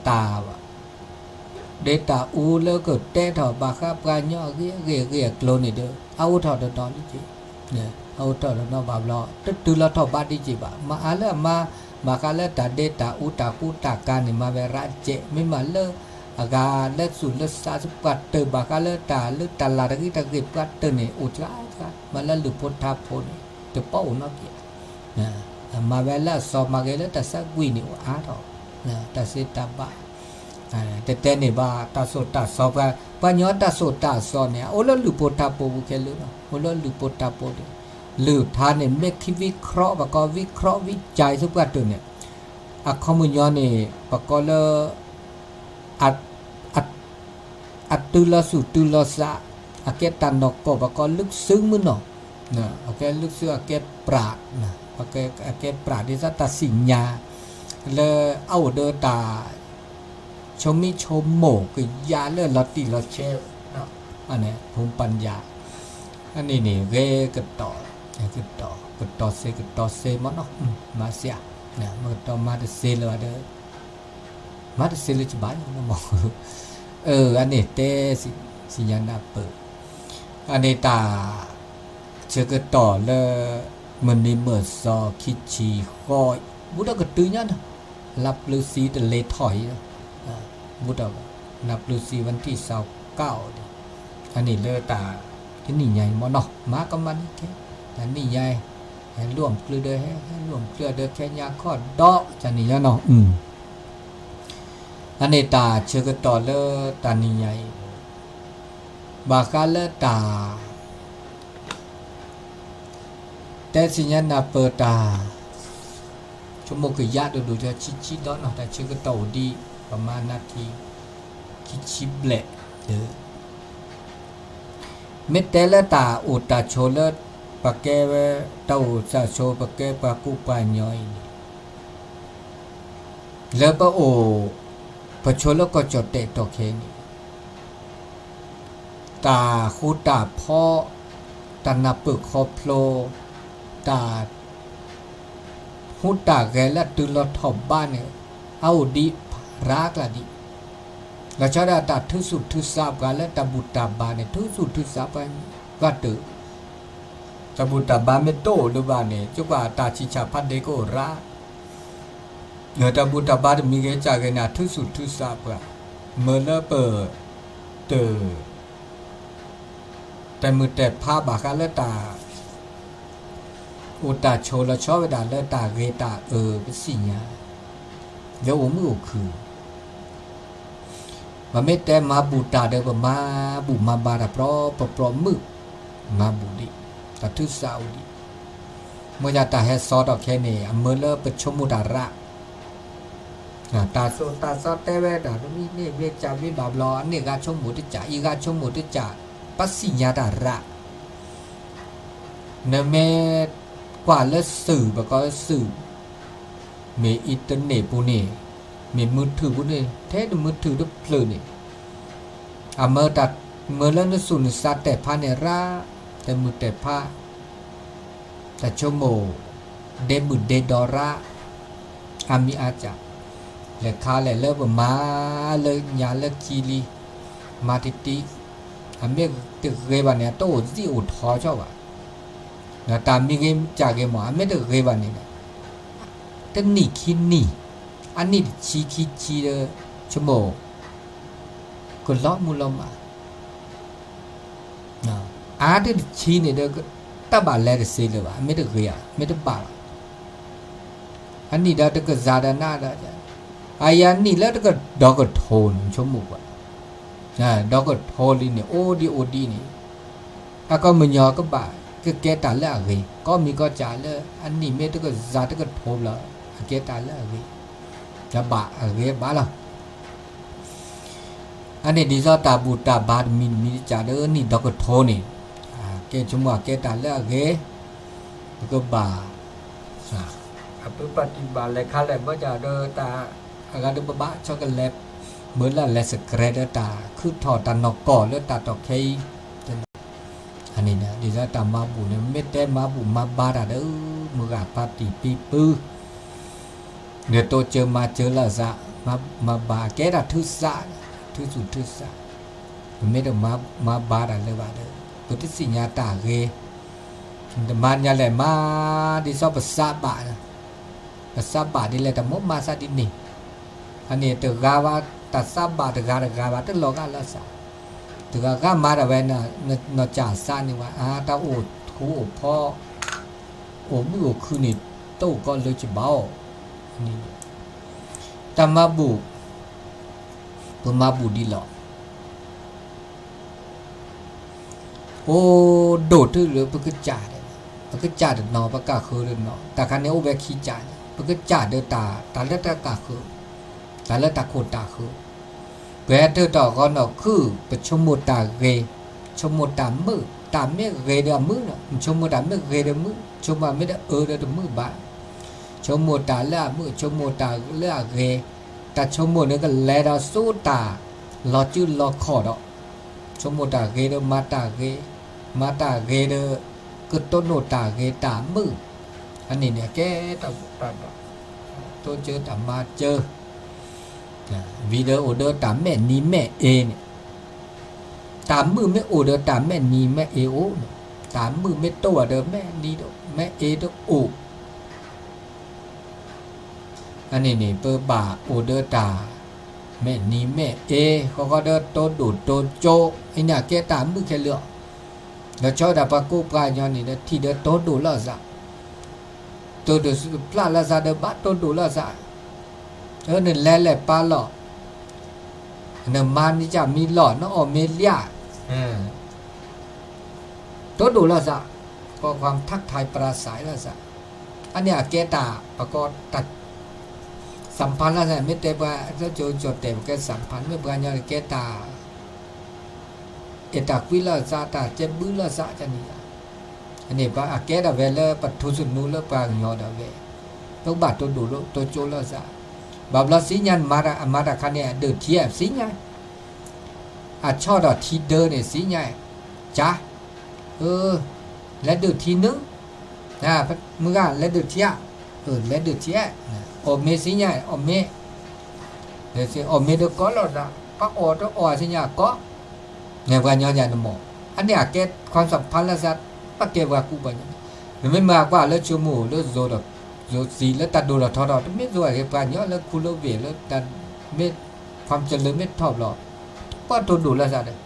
တၢ် ဒ့တၢ်အူလၢကတဲထီၣ်ဘၣ်ဃးပှၤညီအဂ့ၢ်အဂ့ၢ်အကျိၤန့ၣ်ဒီး အအိၣ်ထီၣ်တနီၤလံက့ၤ အအိၣ်ထီၣ်တနီၤဘၣ်ဘျီ တတုၤလီၤထီၣ်ဘးဒ်က့ၤဘၣ် မၤအါလၢအမါ ဘၣ်ဃးလၢတၢ်ဒ့တၢ်အူတၢ်ကူတၢ်ကၤန့ၣ် မၤဝဲရးစဲး မ့ၢ်မးလၢ အဂၤလၢသူၣ်လၢသးစပှၢ်တၢၢ်ဘၣ်ဃးလၢတၢ်လၢတၢ်လၤတဂ့ၤတဂ့ၤပှၢ်တၢၢ်န့ၣ် အိၣ်စှၤစှၤ မၤလၢလုၢ်ဖိထါဖိန့ၣ် တပိာ်အိၣ်နီတက့ၢ် မၤဝဲလၢအစီၤမၤဂ့ၤလၢတၢ်ဆါကွံာ်န့ၣ် အိၣ်အါထီၣ် တၢ်စ့တၢ်ဘၣ် တဲတဲန့ၣ်ဘၣ် တၢ်ဆိၣ်တၢ်စီ ပှၤညီတၢ်ဆိၣ်တၢ်စီန့ၣ် အိၣ်လၢလုၢ်ဖိထါဖိပူၤခဲလၢာ်လီၤ အိၣ်လၢလုၢ်ဖိထါဖိန့ၣ် လုၢ်ထါန့ၣ် မ့ၢ်ခံဝံခရီး ပှၤကိးဝံခရီးဝံကၠဲးဆူပှၢ်တၢၢ်န့ၣ် အခီပညီန့ၣ် ပှၤကိးလၢ အ အတုၤလီၤသူၣ်တုၤလီၤသး အကဲတၢ်နီၢ်ကီၢ် ပှၤကိး ลึกซึ้ง မုၢ်နီၤ အကဲ ลึกซึ้ง အကဲပြး အကဲပြးဒ်သိးတၢ်သ့ၣ်ညါ လၢအအိၣ်ဒီးတၢ် ဆိမိၣ်ဆိကမိၣ်ကယၤလၢလီၤတံၢ်လီၤဆဲး ภูมิปัญญา အန့ၣ်န့ၣ် ဂဲၤကတီၤ ကတီၤ ကတီၤစ့ ကတီၤစ့မ့ၢ်နီၤ မၤစ့ မ့ၢ်ကတီၤမၤတစ့လၢၤဒီး မၤတစ့လၢၤဘၣ် မ့ၢ် အန့ၣ်တဲ စံၣ်ညါနၢ်ပၢၢ် အန့ၣ်တၢ် ဆၢကတီၢ်လၢ မုၢ်နံၤမုၢ်သီ ခံဆံဃီ ဘူးဒီးကတုၤညါနီၤ လါပျၢၤသံတလဲၤထီၣ်အံၤ ဘူးဒီး လါပျၢၤသံ วันที่ซาวเก้า ဒီး အန့ၣ်လၢတၢ် တနံၣ်ညါအံၤမ့ၢ်နီၤ မၤကမၣ်န့ၣ်ကဲ တနံၣ်ညါအံၤ ဟဲလူၢ်အီၣ်မုၢ်ကျုၢ်ဒီးဟဲ, ဟဲလူၢ်အီၣ်မုၢ်ကျုၢ်ဒီးခဲညါခီၣ်ဒီး ကန့ၣ်ညါနီၤ. အန့ၣ်တၢ်ဆၢကတီၢ်လၢတၢ်နံၤညါအံၤ, ဘၣ်ဃးလၢတၢ် တဲသ့ၣ်ညါနၢ်ပၢၢ်တၢ် ဆိကမိၣ်ကယၤဒိၣ်ဒိၣ်ဒီးဆံးဆံးဒီးနီၤ, တၢ်ဆၢကတီၢ်အိၣ်ဒံး ပမၤနၢ်ထံ ခံဆံဘျဲၣ်ဒီး မ့ၢ်တဲလၢတၢ်အိၣ်တၢ်ဆိးလၢ ပကဲဝဲ တၢ်အိၣ်တၢ်ဆိး ပကဲပှၤကူပှၤညီအံၤန့ၣ် လၢပအိၣ် ပဆိးလၢကီၢ်ကၠီၣ်တဲာ်တီၢ်ခဲအံၤန့ၣ် တၢ်ဃူတၢ်ဖိး, တၢ်နၢ်ပၢၢ်ခီဖျိ, တၢ်ဟူးတၢ်ဂဲၤလၢအတုၤလီၤထီၣ်ဘးန့ၣ် အအိၣ်ဒံးရၤကျါဒံး. လီၤဆီဒၣ်တၢ်ထုးသူၣ်ထုးသးပှၤလၢတၢ်ဘူၣ်တၢ်ဘါန့ၣ် ထုးသူၣ်ထုးသးပှၤဂၤတၢၢ်, တၢ်ဘူၣ်တၢ်ဘါမ့ၢ်တအိၣ်လၢၤဘၣ်န့ၣ် ကကွၢ်တၢ်ဆံးဆံးဖးဒိၣ်ကအိၣ်ရၤ တၢ်ဘူၣ်တၢ်ဘါတမံၤဂ့ၤကၢ်ဂ့ၤန့ၣ် အထုးသူၣ်ထုးသးပှၤ, မ့ၢ်လၢပတ တဲာ်မုၢ်တဲာ်ဖးဘၣ်ဃးလၢတၢ် အိၣ်တၢ်ဆိးလီၤဆီဝဲဒၣ်လၢတၢ်ဂ့ၤတၢ်အၢ ပသ့ၣ်ညါ လၢအိၣ်မုာ်အိၣ်ခုၣ် ပမ့ၢ်တဲမၤဘူၣ်တၢ်ဒီး ပမၤဘူၣ်မၤဘါတၢ်ပြီပြီမုာ်, မၤဘူၣ်ဒံး, တၢ်ထုးသးအိၣ်ဒံး, မ့ၢ်ဒ်တၢ်ဟဲစိာ်ထီၣ်ခဲန့ၣ် အမၢလၢပဆိကမိၣ်တၢ်ရး တၢ်သိၣ်တၢ်သီတဲဝဲဒၣ် မ့ၢ်န့ၢ်မ့ၢ်ကၢ်မ့ၢ်ဘၣ်ဘျီ အန့ၣ်ဂၤဆိကမိၣ်တကး အံၤဂၤဆိကမိၣ်တကး, ပသ့ၣ်ညါတၢ်ရး နမ့ၢ်ကွၢ်လၢသုး ပကိးသုး မ့ၢ်အံၣ်တန့ၣ်ပူၤန့ၣ်, မ့ၢ်မုၢ်ထုၣ်ပူၤန့ၣ် ထဲတမုၢ်ထုၣ်တဖျၢၣ်န့ၣ်, အမၢတၢ်မၢလၢနသူၣ်နသးတဲာ်ဖးန့ၣ်ရး, တမုာ်တဲာ်ဖး, တၢ်ဆိကမိၣ် ဒဲမုၢ်ဒဲဒီရး, အါမံၤအါစၢ်, လဲၤခါလဲၣ်လၢပမၤလၢညါလၢခံလံ, မၤတံၢ်တံၢ်, အမ့ၢ်တဂ့ၤဘၣ်န့ၣ် အတအိၣ်သံအိၣ်ထီဆီဘၣ်, ဒီးတၢ်မံၤဂ့ၤကၢ်ဂ့ၤမး အမ့ၢ်တဂ့ၤဘၣ်န့ၣ်ဒီး တနံၣ်ခံနံၣ်, အနံၣ်တဆံခံဆံဒီး ဆိကမိၣ် ကလီၤမုၢ်လီၤမး အါတ့ၢ်တဆံန့ၣ်ဒီး တၢ်ဘၣ်လဲၤတသ့လၢၤဘၣ်, အမ့ၢ်တဂ့ၤဧါ, မ့ၢ်တဘၣ်ဘၣ်, အနံၣ်ဒီးတကစၢ်ဒီးနၤဒီး, အယၤနံၣ်လၢတကဒီကထိန့ၣ် ဆိကမိၣ်ကွၢ်, ဒီကထိလံန့ၣ် အိၣ်ဒံးအိၣ်ဒံးန့ၣ်, အကီၢ်မညီကဘၣ်ကကဲတၢ်လၢအဂ့ၤ, ကီၢ်မံၤကီၢ်စဲၣ်လၢအနံၣ်မ့ၢ်တကစၢ်တကထိဘျီ အကဲတၢ်လၢအဂ့ၤ, တဘၣ်အဂ့ၤဘၣ်လီၤ. အန့ၣ်ဒ်သိးတၢ်ဘူၣ်တၢ်ဘါတမံၤတမံၤတကးဒီးနံၣ်ဒီကထိန့ၣ်, ကဲဆိကမိၣ်အကဲတၢ်လၢအဂ့ၤ, ပကဘၣ်, အပပာ်တံၢ်ဘၣ်လဲၤခါလဲၣ်ဘၣ်ကဒီးတၢ်, အဂၤဒီးပဘၣ်ဆီကလဲၤ, မ့ၢ်လၢလဲၤစကြဲဒီးတၢ်ခုထီၣ်တၢ်နီၢ်ကီၢ်လၢတၢ်တီၢ်ခဲအံၤ အန့ၣ်န့ၣ် ဒ်သိးတၢ်မၤဘူၣ်န့ၣ် မ့ၢ်တဲမၤဘူၣ်မၤဘါတၢ်ဒီး မုၢ်ဂၤဖါတံၢ်ပံပုၢ် ဒီးတိစၢၤမၤစၢၤလိာ်သး, မၤဘါကဲတၢ်ထုသး, ထုသူၣ်ထုသး, ပမ့ၢ်တမၤဘါတၢ်လၢၤဘၣ်ဒီး ပတသ့ၣ်ညါတၢ်ဂ့ၤ, တမၤညါလဲၣ်မး, ဒ်သိးပသးဘၣ်, ပသးဘၣ်ဒ်လဲၣ်တၢ်မိၣ်မၤသးဒ်န့ၣ်, အန့ၣ်တဂၤဘၣ်, တၢ်သးဘၣ်တဂၤတဂၤဘၣ် တလီၤဂာ်လိာ်သး တဂၤဂၤမၤတၢ်ဝဲ, နီၢ်ကၢ်သးန့ၣ်ဝဲ အတၢ်အိၣ်ထူအိၣ်ဖီ, အိၣ်မုာ်အိၣ်ခုၣ်န့ၣ် တအိၣ်ကီးလၢကဘၣ်အီၤ, တၢ်မၤဘူၣ်, ပမၤဘူၣ်ဒ်လီၤ. အိၣ်ဒိၣ်တုၤလၢပကစၢ်, ပကစၢ်တနီၤ ပကၢ်ဃၢတနီၤ, တၢ်ခါန့ၣ်အိၣ်ဝဲခံကၢ်န့ၣ် ပကစၢ်ဒီးတၢ်လၢတၢ်ကၢ်ဃၢ, တၢ်လၢတၢ်ခိၣ်တၢ်ဃၢ, ပဟဲတၢၢ်တီၢ်ဂီၤနီၢ်ခုၣ် ပဆိကမိၣ်တၢ်ဂ့ၤ, ဆိကမိၣ်တၢ်မုာ်, တၢ်မ့ၢ်ဂ့ၤဒီးအမုာ်, ဆိကမိၣ်တၢ်မ့ၢ်ဂ့ၤဒီးမုာ်, ဆိကမိၣ်မ့ၢ်တအၢဒီးတမုာ်ဘၣ်, ဆိကမိၣ်တၢ်လၢအမုာ်, ဆိကမိၣ်တၢ်လၢအဂ့ၤ, တၢ်ဆိကမိၣ်န့ၣ်ကလဲၤဒီးစိတၢ်လီၤစုလီၤခီၣ်ဒီး ဆိကမိၣ်တၢ်ဂ့ၤဒီးမၤတၢ်ဂ့ၤ, မၤတၢ်ဂ့ၤဒီး ကတိၢ်နီၣ်တၢ်ဂ့ၤတၢ်မုာ်, အန့ၣ်န့ၣ် ကဲတၢ်ဘူၣ်တၢ်ဘါ, တိစၢၤတၢ်မၤစၢၤ, ဝံၤဒီးအိၣ်ဒီးတၢ်မဲာ်နံၤမဲာ်အ့န့ၣ်, တၢ်မုာ်မ့ၢ်အိၣ်ဒီးတၢ်မဲာ်နံၤမဲာ်အ့အိၣ်, တၢ်မုာ်မ့ၢ်တအိၣ်ဒီးမဲာ်နံၤဒီးမဲာ်အ့တအိၣ် အန့ၣ်န့ၣ် ပဘၣ်အိၣ်ဒီးတၢ်မဲာ်နံၤမဲာ်အ့, ဃီဃီဒီးတိၢ်ဒိၣ်တိၢ်ကၠိ, အန့ၣ်ကဲတၢ်မုာ်ခဲလၢာ်, ဒီးဆီဒၣ်ပှၤကိးပှၤကညီန့ၣ်ဒီးထံၣ်ဒီးတိၢ်ဒိၣ်လိာ်သး, တိၢ်ဒိၣ်ဖျါလၢသးဒီး ဘၣ်တိၢ်ဒိၣ်လၢသး, နလဲၤလဲၤပာ်လီၤ, နမၤနကမံလီၢ် နအီၣ်မ့ၤလၢ, တိၢ်ဒိၣ်လၢသး, ကီၢ်ခွါထၢၣ်ထံးပရၢစးလၢသး, အန့ၣ်အကဲတၢ် ပကီၢ်တၢ် သံၣ်ဖးလၢသး မ့ၢ်တဲပှၤ ကၠီတဲာ် ပကဲသံၣ်ဖး မ့ၢ်ပှၤကညီန့ၣ်ကဲတၢ် အဲၣ်တၢ်ကွံလၢသး တၢ်ကဲဘုလၢသးန့ၣ်, အန့ၣ်အကဲဒၣ်ဝဲလၢပထူသနူလၢပှၤကညီဒီးဝဲ, ပကဘၣ်တိၢ်ဒိၣ်တိၢ်ကၠိလၢသး, ဘၣ်ဘျီသ့ၣ်ညါ အမၤတၢ်ခါန့ၣ် အဒုးထံဧါ သ့ၣ်ညါ, အဆီၣ်ဒီးထံဒၢန့ၣ်သ့ၣ်ညါ, ကၢ် လဲၤဒုးထံနု, မုၢ်ဂၤလဲၤဒုးထံဧါ, လဲၤဒုးထံဧါ, အီၣ်မ့ၤသ့ၣ်ညါ အီၣ်မ့ၤ, အီၣ်မ့ၤဒီးကီလီၤသး, ပှၤအီၣ်တအီၣ်သ့ၣ်ညါကီ, န့ၣ်ပှၤကညီယၤန့ၣ်မ့ၢ်, အန့ၣ်အကဲ ความสัมพันธ์ လၢသး, ပကဲပှၤကူပှၤကညီ, နမ့ၢ်မၤကွၢ်လၢဆိကမိၣ်လၢ ယိၤသံလၢတၢ်ဒိၣ်ထီၣ်ထီထီၣ် တမ့ၢ်ယိၤက့ၤပှၤကညီလၢခူလၢဝ့ၢ်လၢတၢ်မ့ၢ် ความเจริญ မ့ၢ်ထီၣ်ဘျီ, ပှၤတိၢ်ဒိၣ်လၢသးဒီး,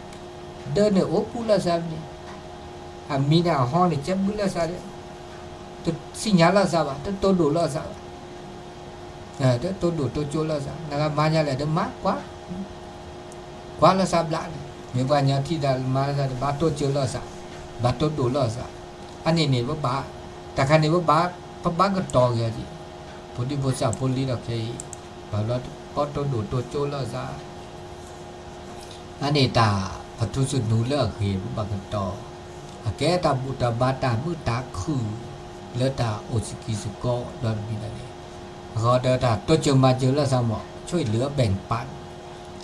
ဒၢန့ၣ်အိၣ်ပူၤလၢသးန့ၣ်, အမံၤန့ၣ်အဟီန့ၣ် ကဲဘုလၢသးဒီး, တသ့ၣ်ညါလၢသးဘၣ် တတိၢ်ဒိၣ်လၢသးဘၣ်, တတိၢ်ဒိၣ်တိၢ်ကၠိလၢသး နကမၤညါလဲၣ်ဒီးမၤကွၢ် ကွၢ်လၢသးဘျါန့ၣ် မ့ၢ်ပှၤကညီထံၣ်တၢ်မၤလၢသးဒီး ဘၣ်တိၢ်ကၠိလၢသး, ဘၣ်တိၢ်ဒိၣ်လၢသး, အန့ၣ်န့ၣ်ပဘၣ်, တၢ်ခါန့ၣ်ပဘၣ်, ပဘၣ်ကတီၤဂ့ၤ, ဖိဒံဖိသၣ်ဖိလံၤဒီးခဲအံၤ, ဘၣ်ဘျီပတိၢ်ဒိၣ်တိၢ်ကၠိလၢသး အန့ၣ်တၢ် ပထူသနူလၢအဂ့ၤ ပဘၣ်ကတီၤ, အကဲတၢ်ဘူၣ်တၢ်ဘါတၢ်မုာ်တၢ်ခုၣ် လၢတၢ်အိၣ်စကံးစကီးဒီးတမံၤန့ၣ်, အဃိဒီးတၢ်တိစၢၤမၤစၢၤလၢသးမ့ၢ် ช่วยเหลือแบ่งปัน,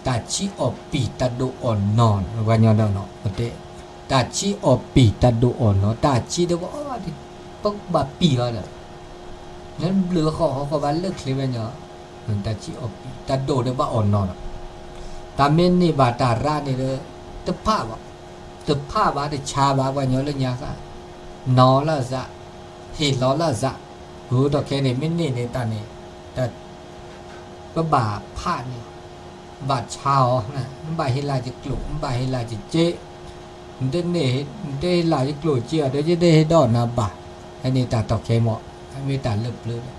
တၢ်ဆံးအီၣ်ပံာ်တၢ်ဒိၣ်အီၣ်နီၤ ပှၤကညီဒီးနီၤ ပတဲ, တၢ်ဆံးအီၣ်ပံာ်တၢ်ဒိၣ်အီၣ်နီၤ တၢ်ဆံးဒီးပအီၣ်ဘၣ်, ပဘၣ်ပံာ်လီၤဒီး, နဘျုးဃီဃီဃီဘၣ်လၢချ့ဝဲညီ တၢ်ဆံးအီၣ်ပံာ် တၢ်ဒိၣ်ဒီးဘၣ်အီၣ်နီၤဒီး, တၢ်မ့ၢ်န့ၢ်ဘၣ်တၢ်ရၢန့ၣ်ဒီး, တဖးဘၣ်, တဖးဘၣ်တဆါဘၣ် ပှၤကညီလၢညါဃါ, နီၤလၢသး, ဟ့ၣ်လီၤလၢသး, ဃိထီၣ်ခဲန့ၣ် မ့ၢ်န့ၢ်န့ၣ်တၢ်န့ၣ်, တၢ်, ပဘၣ်ဖးန့ၣ်, ဘၣ်ဆါအီၤ, မ့ၢ်ဘၣ်ဟ့ၣ်လၤယကျိာ် မ့ၢ်ဘၣ်ဟ့ၣ်လၤယစ့ နတန့ၢ်, နတဟ့ၣ်လၤယကျိာ်စ့အီၤဒီး ယတဟ့ၣ်ဒီးနၤဘၣ်, အန့ၣ်တၢ်ထီၣ်ခဲမ့ၢ်, မ့ၢ်တၢ်လၢပျၢၤ,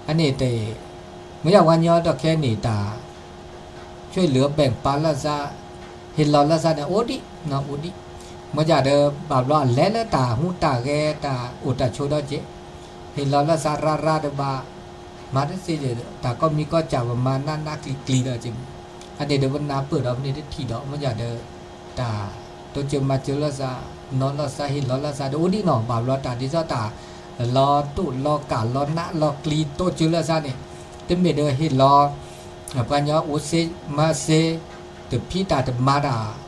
အန့ၣ်တ, မ့ၢ်ယၤပှၤကညီထီၣ်ခဲန့ၣ်တၢ်, ช่วยเหลือแบ่งปันလၢသး, ဟ့ၣ်လီၤလၢသးန့ၣ် အိၣ်ဒံး, အိၣ်ဒံး, မ့ၢ်ယၤဒီး ဘၣ်ဘျီအလဲၤလၢတၢ်ဟူးတၢ်ဂဲၤတၢ်အိၣ်တၢ်ဆိးဒီးက့ၤ, ဟ့ၣ်လီၤလၢသးရၢရၢဒီးဘၣ်, မၤတသ့ဒီး တၢ်ကိးမံၤကိးစၢ် ပမၤနးနးကျံၤကျံၤဒီးက့ၤ, အန့ၣ်ဒီးပနၢ်ပၢၢ်ဒီးပန့ၢ်တထံၣ်ဒီး မ့ၢ်ယၤဒီး, တၢ်တိစၢၤမၤစၢၤလၢသး, နီၤလၢသး ဟ့ၣ်လီၤလၢသးဒီးအိၣ်ဒံးနီၤ ဘၣ်ဘျီတၢ်ဒ်သိးတၢ်, လီၤတိၢ်လီၤကၢ်လီၤနးလီၤကျံၤတိစၢၤလၢသးန့ၣ်, တမ့ၢ်ဒီးဟ့ၣ်လီၤ, ပှၤကညီအိၣ်စ့မၤစ့, တဖံးတၢ်တမၤတၢ်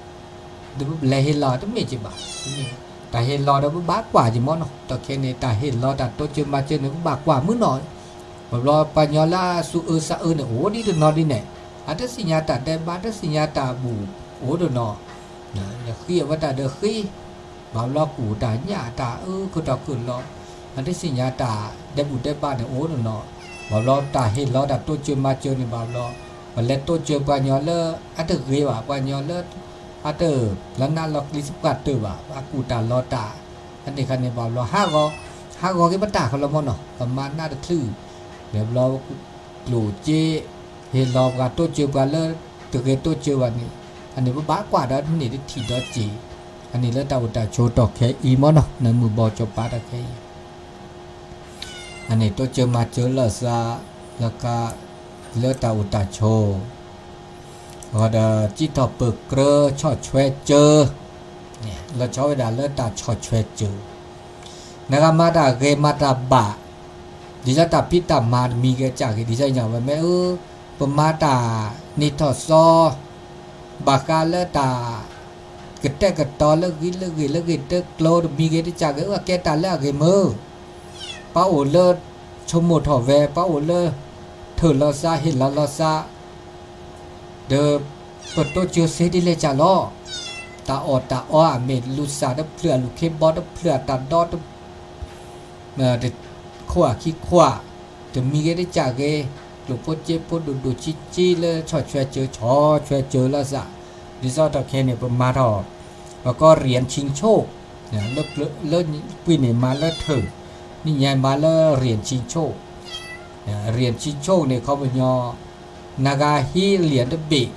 ဒီးပလဲၤဟ့ၣ်လီၤတမ့ၢ်က့ၤဘၣ်, တမ့ၢ်, တၢ်ဟ့ၣ်လီၤဒီးပဘၣ်ကွၢ်က့ၤမ့ၢ်နီၤ တၢ်ခဲန့ၣ် တၢ်ဟ့ၣ်လီၤတၢ်တိစၢၤမၤစၢၤန့ၣ် ပဘၣ်ကွၢ်မုၢ်နီၤ, ဘၣ်ဘျီပှၤကညီလၢအသူၣ်အၢသးအၢန့ၣ် အိၣ်ဒံးတနီၤဒ်န့ၣ်, အတသ့ၣ်ညါတၢ်ဒဲးဘး တသ့ၣ်ညါတၢ်ဘူၣ်အိၣ်တနီၤ, ဃံအဝဲတၢ်ဒီးဃံ ဘၣ်ဘျီကူၣ်တၢ်ညၣ်တၢ်အၢ ခုၣ်ထီၣ်ခုၣ်လီၤ, အတသ့ၣ်ညါတၢ်ဒဲးဘူၣ်ဒဲးဘးန့ၣ်အိၣ်တနီၤ, ဘၣ်ဘျီတၢ်ဟ့ၣ်လီၤတၢ်တိစၢၤမၤစၢၤန့ၣ် ဘၣ်ဘျီ, ပလဲၤတိစၢၤပှၤကညီလၢအတဂ့ၤဘၣ် ပှၤကညီလၢ, အတ, လၢနးလီၤကျံၤသပှၢ်တၢၢ်ဘၣ် အကူၣ်တၢ်လီၤတၢ်, အန့ၣ်ခါန့ၣ် ဘၣ်ဘျီဟးဂီၤ, ဟးဂီၤက့ၤပတၢ်ခီလီၤမ့ၢ်နီၤ ပမၤနးတချုး, ဘၣ်ဘျီ, ကျိၣ်စ့, ဟ့ၣ်လီၤပှၤတိစၢၤပှၤလၢ, တဂ့ၤတိစၢၤဘၣ်န့ၣ်, အန့ၣ်ပဘၣ်ကွၢ်ဒီးန့ၢ်တထံၣ်ဒီးက့ၤ, အန့ၣ်လၢတၢ်အိၣ်တၢ်ဆိးထီၣ်ခဲအံၤမ့ၢ်နီၤ နမုၢ်ဘီကၠီၤပၤတၢ်ခဲအံၤ အန့ၣ်တိစၢၤမၤစၢၤလၢသး, လၢက, လၢတၢ်အိၣ်တၢ်ဆိး, အဃိဒီး စံးထီၣ်ပၢၤကြၢ ဆီၣ်ထွဲစၢၤ, လီၤဆီဝဲဒၣ်လၢတၢ်ဆီၣ်ထွဲစၢၤ, နဂၤမၤတၢ်ဂ့ၤမၤတၢ်ဘၣ်, ဒ်သိးတၢ်ဖံးတၢ်မၤတမံၤဂ့ၤတၢ်ဂ့ၤ ဒ်သိးညါဝဲမ့ၢ်အၢ, ပမၤတၢ်နံၤထီၣ်သီ ဘၣ်ဃးလၢတၢ်, ကတဲာ်ကတီၤလၢဂံၢ်လၢဂ့ၤလၢဂ့ၤတကျိၤတမံၤဂ့ၤတၢ်ဂ့ၤ အၢ အကဲတၢ်လၢအဂ့ၤမုၢ်, ပအိၣ်လၢ, ဆိကမိၣ်ထီၣ်ဝဲ ပအိၣ်လၢ, ထၢၣ်လီၤသးဟ့ၣ်လီၤလီၤသး, ဒီး, ပတိစၢၤစ့ဒ်လဲၣ်ကၢ်လီၤ, တၢ်အီၣ်တၢ်အီအမ့ၢ်လူၤစၢ်တဖျၢၣ်အလူၤခ့ဘီတဖျၢၣ်အတၢ်ဒီတ တခိၣ်အခံခွါ, တမံၤဂ့ၤတၢ်ဂ့ၤ, ကျိၣ်ဖိစ့ဖိဒိၣ်ဒိၣ်ဆံးဆံးလၢဆီၣ်ထွဲစၢၤဆီၣ်ထွဲစၢၤလၢသး, ဒ်သိးထီၣ်ခဲန့ၣ် ပမၤထီၣ်, ပကီၢ်ရံၣ်အဆံဆိၣ်, လၢပှဲၤန့ၣ်မၤလၢထၢၣ်, ညါမၤလၢ เรียนชิงโชค เรียนชิงโชค န့ၣ် ခီပညီ နဂၤဟံးလံာ်တဘ့ၣ်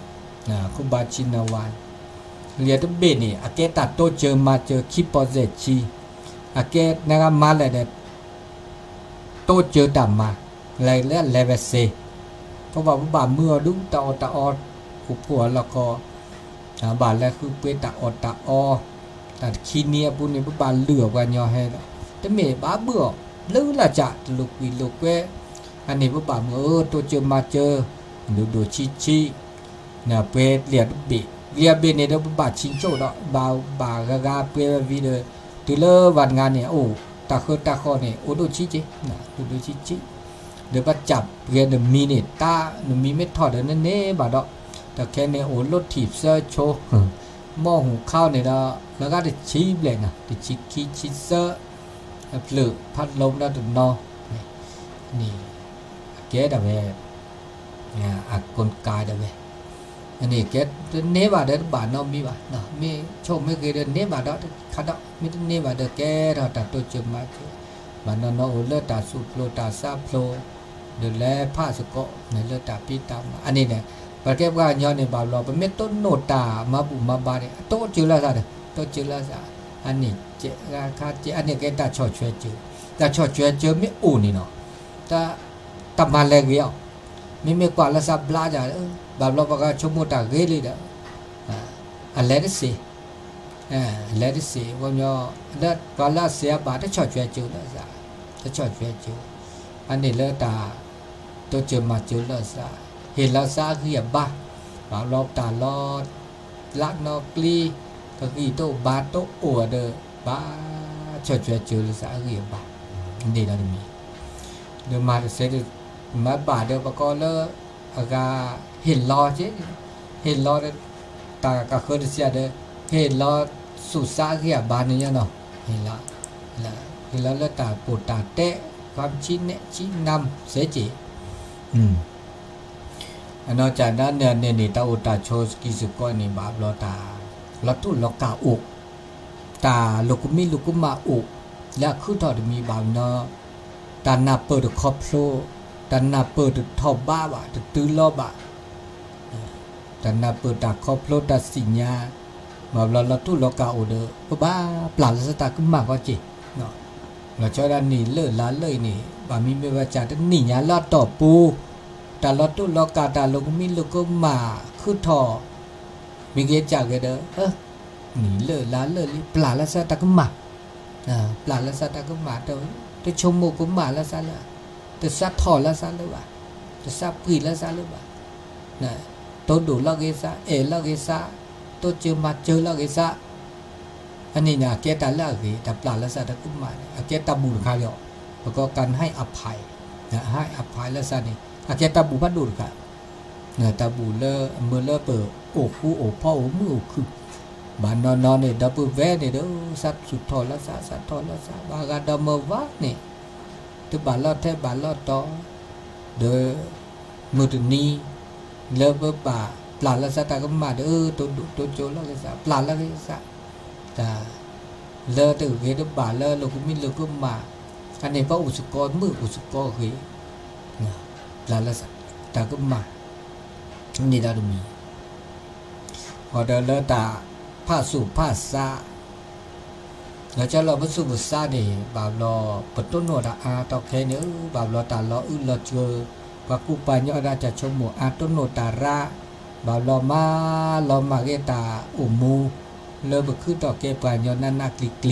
ခုဘါဆံနဝါ လံာ်တဘ့ၣ်န့ၣ် အကဲတၢ်တိစၢၤမၤစၢၤခံပီၢ်စဲၣ်ဆံ အကဲနဂၤမၤလဲၣ်ဒီး တိစၢၤတၢ်မၤ လဲၤလၢလဲၤဝဲစ့ ပဘၣ်ပဘၣ်မုာ်အီၤဒုး တၢ်အီၣ်တၢ်အီ အိၣ်ဖှိၣ်အလီၢ်ခီ ဘၣ်လဲၤဃုပှ့ၤတၢ်အီၣ်တၢ်အီ တၢ်တခံနံၤအပူၤန့ၣ် ပဘၣ်လုၢ်အီၣ်ပှၤညီဟဲဒီး တမ့ၢ်ဘၣ်ဘုၣ်အီၤ ဘျုးလၢ်စး တလိာ်ကွံာ်လိာ်ကွဲ အန့ၣ်ပဘၣ်မုာ်အၢ တိစၢၤမၤစၢၤ ဒိၣ်ဒိၣ်ဆံးဆံး ပှဲၤလံာ်တဘ့ၣ် လံာ်တဘ့ၣ်န့ၣ်ဒီး ပဘၣ်ဆံးကၠိၣ်ဒီး ဘၣ်ဘၣ်ဂၤဂၤပှဲၤဝဲဝံၤဒီး တုၤလၢဝၤတဂၤန့ၣ် အိၣ်တၢ်ဃၢတၢ်ဃီန့ၣ် အိၣ်ဒိၣ်ဆံးက့ ဒိၣ်ဒိၣ်ဆံးဆံး ဒီးပစံးပှဲၤနမံၤန့ၣ် တၢ် နမံၤမ့ၢ်ထီၣ်ဒီးနန့ၢ်ဘၣ်ဒီး တၢ်ခဲန့ၣ်အိၣ်လီၤထံၣ်သၢဆိ မီၢ်ဟူၣ်ခါန့ၣ်ဒီး လၢဂၤတဆံဘျဲၣ်နီၤ တဆံခံဆံသၢ အဖျၢၣ်ဖးလိမဒီးတနီၤ န့ၣ် အကဲဒၣ်ဝဲ အကိၣ်ကါဒၣ်ဝဲ အန့ၣ်ကဲတန့ၢ်ဘၣ်ဒီးတဘၣ်နီတမံၤဘၣ် မ့ၢ်ဆိၣ်မ့ၢ်ဂ့ၤဒီးန့ၢ်ဘၣ်ဒီးခါဒီး မ့ၢ်တန့ၢ်ဘၣ်ဒီးကဲထီၣ်တၢ်တိစၢၤမၤစၢၤ ဘၣ်နီၢ်နီၢ်အိၣ်လၢတၢ်သူၣ်ဖျိတၢ်သးဖျိ ဒီးလဲၤဖးစ့ၢ်ကီး လၢတၢ်ဖံးတၢ်မၤ အန့ၣ်န့ၣ် ပကဲပှၤကညီန့ၣ် ဘၣ်ဘျီ ပမ့ၢ်တိၢ်နီၣ်တၢ်မၤဘူၣ်မၤဘါန့ၣ် အတိစၢၤလၢသးဒီး တိစၢၤလၢသး အန့ၣ် ကဲ ခါကဲ အန့ၣ်ကဲတၢ်ဆီၣ်ထွဲစၢၤ တၢ်ဆီၣ်ထွဲစၢၤမ့ၢ်အိၣ်န့ၣ်နီၤ တၢ်မၤလဲၤဂ့ၤအီၤ မ့မ့ၢ်ကွၢ်လၢသးဘျါယၤ ဘၣ်ဘျီပှၤဂၤဆိကမိၣ်တၢ်ဂ့ၤလံဒီး အလဲၤတစ့ လဲၤတစ့ ပှၤညီ လၢပှၤလၢအစ့အဘၣ် တဆီၣ်ထွဲစၢၤလၢသး တဆီၣ်ထွဲစၢၤ အန့ၣ်လၢတၢ် တိစၢၤမၤစၢၤလၢသး ဟ့ၣ်လီၤသးအဂံၢ်အဘါ ဘၣ်ဘျီတၢ်လီၤ လၢနီၢ်ကျံ တဂံၢ်တအိၣ်ဘါတအိၣ်ဒီး ဘၣ်ဆီၣ်ထွဲစၢၤလၢသးအဂံၢ်အဘါ န့ၣ်ဒီးတမံၤ ဒီးမၤတစဲး မၤဘၣ်ဒီးပကီလၢ အဂၤ ဟ့ၣ်လီၤက့ ဟ့ၣ်လီၤဒီး တၢ်ကဃၢတစဲးဒီး ဟ့ၣ်လီၤ သူၣ်သးအဂံၢ်အဘါန့ၣ်ညါနီၤ ဟ့ၣ်လီၤ ဟ့ၣ်လီၤလၢတၢ်ပိၢ်တၢ်တဲ ความคิดเห็นชี้นำ စဲးက့ အနီၢ်ကၢ်ဒၣ်န့ၣ်န့ၣ် တၢ်အိၣ်တၢ်ဆိးစကံစကီးန့ၣ် ဘၣ်ဘျီတၢ် လီၤတိၢ်လီၤကၢ်အိၣ် တၢ်လိာ်ကမံလိာ်ကမၣ်အိၣ် လၢအခုၣ်ထီၣ်တမံၤဘၣ်နီၤ တၢ်နၢ်ပၢၢ်တခီဖျိ တၢ်နၢ်ပၢၢ်တထီၣ်ဘးဘၣ် တတုၤလီၤဘၣ် တၢ်နၢ်ပၢၢ်တၢ်ခီဖျိတၢ်သ့ၣ်ညါ ဘၣ်ဘျီလီၤတိၢ်လီၤကၢ်အိၣ်ဒီး ပဘၣ်ပျၢ်လၢသးတၢ်ကမၣ်ကီက့ၤ လီၤဆီဒၣ်နံၣ်လၢာ်လါလၢာ်အံၤန့ၣ် ဘၣ်မံမ့ၢ်ဝဲစးတနံၣ်ညါလၢအတီၢ်ပူၤ တၢ်လီၤတိၢ်လီၤကၢ်တၢ်လိာ်ကမံလိာ်ကမၣ် ခုၣ်ထီၣ် မ့ၢ်ဂ့ၤစးဂ့ၤဒီး နံၣ်လၢာ်လါလၢာ်လံ ပျၢ်လၢသးတၢ်ကမၣ် ပျၢ်လၢသးတၢ်ကမၣ် တဆိကမိၣ်ကမၣ်လၢသးလၢ တသးထီၣ်လၢသးလၢၤဘၣ် တသးပှံၤလၢသးလၢၤဘၣ် တိၢ်ဒိၣ်လီၤဂ့ၤသး အဲၣ်လီၤဂ့ၤသး တိစၢၤမၤစၢၤလီၤဂ့ၤသး အန့ၣ်န့ၣ် အကဲတၢ်လၢအဂ့ၤ တၢ်ပျၢ်လၢသးတၢ်ကမၣ်န့ၣ် အကဲတၢ်ဘူၣ်တခါလီၤ. ပကီးကၢ်ဟဲအဖး ဟဲအဖးလၢသးန့ၣ် အကဲတၢ်ဘူၣ်ဖးဒိၣ်တခါ တၢ်ဘူၣ်လၢအမၢလၢပအိၣ်ဃူအိၣ်ဖီအိၣ်မုာ်အိၣ်ခုၣ် ဘၣ်နီၢ်နီၢ်န့ၣ် ဒီပုၢ်ဝဲၢ်န့ၣ်ဒီး သးသူၣ်ထီၣ်လၢသး သးထီၣ်လၢသး ဘၣ်ဂၤဒီးမၢဝါန့ၣ် တဘၣ်လီၤထဲဘၣ်လီၤတီၤ ဒီး မုၢ်တနံၤ လၢပဘၣ်ပျၢ်လၢသးတၢ်ကမၣ်ဒီး တိၢ်ဒိၣ်တိၢ်ကၠိလီၤဂ့ၤသး ပျၢ်လီၤဂ့ၤသး တၢ် လၢတဂ့ၤတဘၣ်လၢလိာ်ကမံလိာ်ကမၣ် အန့ၣ်ပအိၣ်သကိးမုာ်အိၣ်သကိးဂ့ၤ ပျၢ်လၢသးတၢ်ကမၣ် န့ၣ်ဒီးတမံၤ ဃီဒီးလၢတၢ်ဖးသူၣ်ဖးသး လီၤဆီလီၤပသူၣ်ပသးန့ၣ် ဘၣ်ဘျီ ပတိၢ်နီၣ်တၢ်အါတီခဲန့ၣ် ဘၣ်ဘျီတၢ်လီၤအုၣ်လီၤစၢၤ ပှၤကူပှၤကညီဒၣ်တၢ်ဆိကမိၣ်အါ တိၢ်နီၣ်တၢ်ရၢ ဘၣ်ဘျီမၤလီၤမၢ်ဂ့ၤတၢ်အိၣ်မူ လၢပခုထီၣ်ကဲပှၤကညီနးနးကျံၤ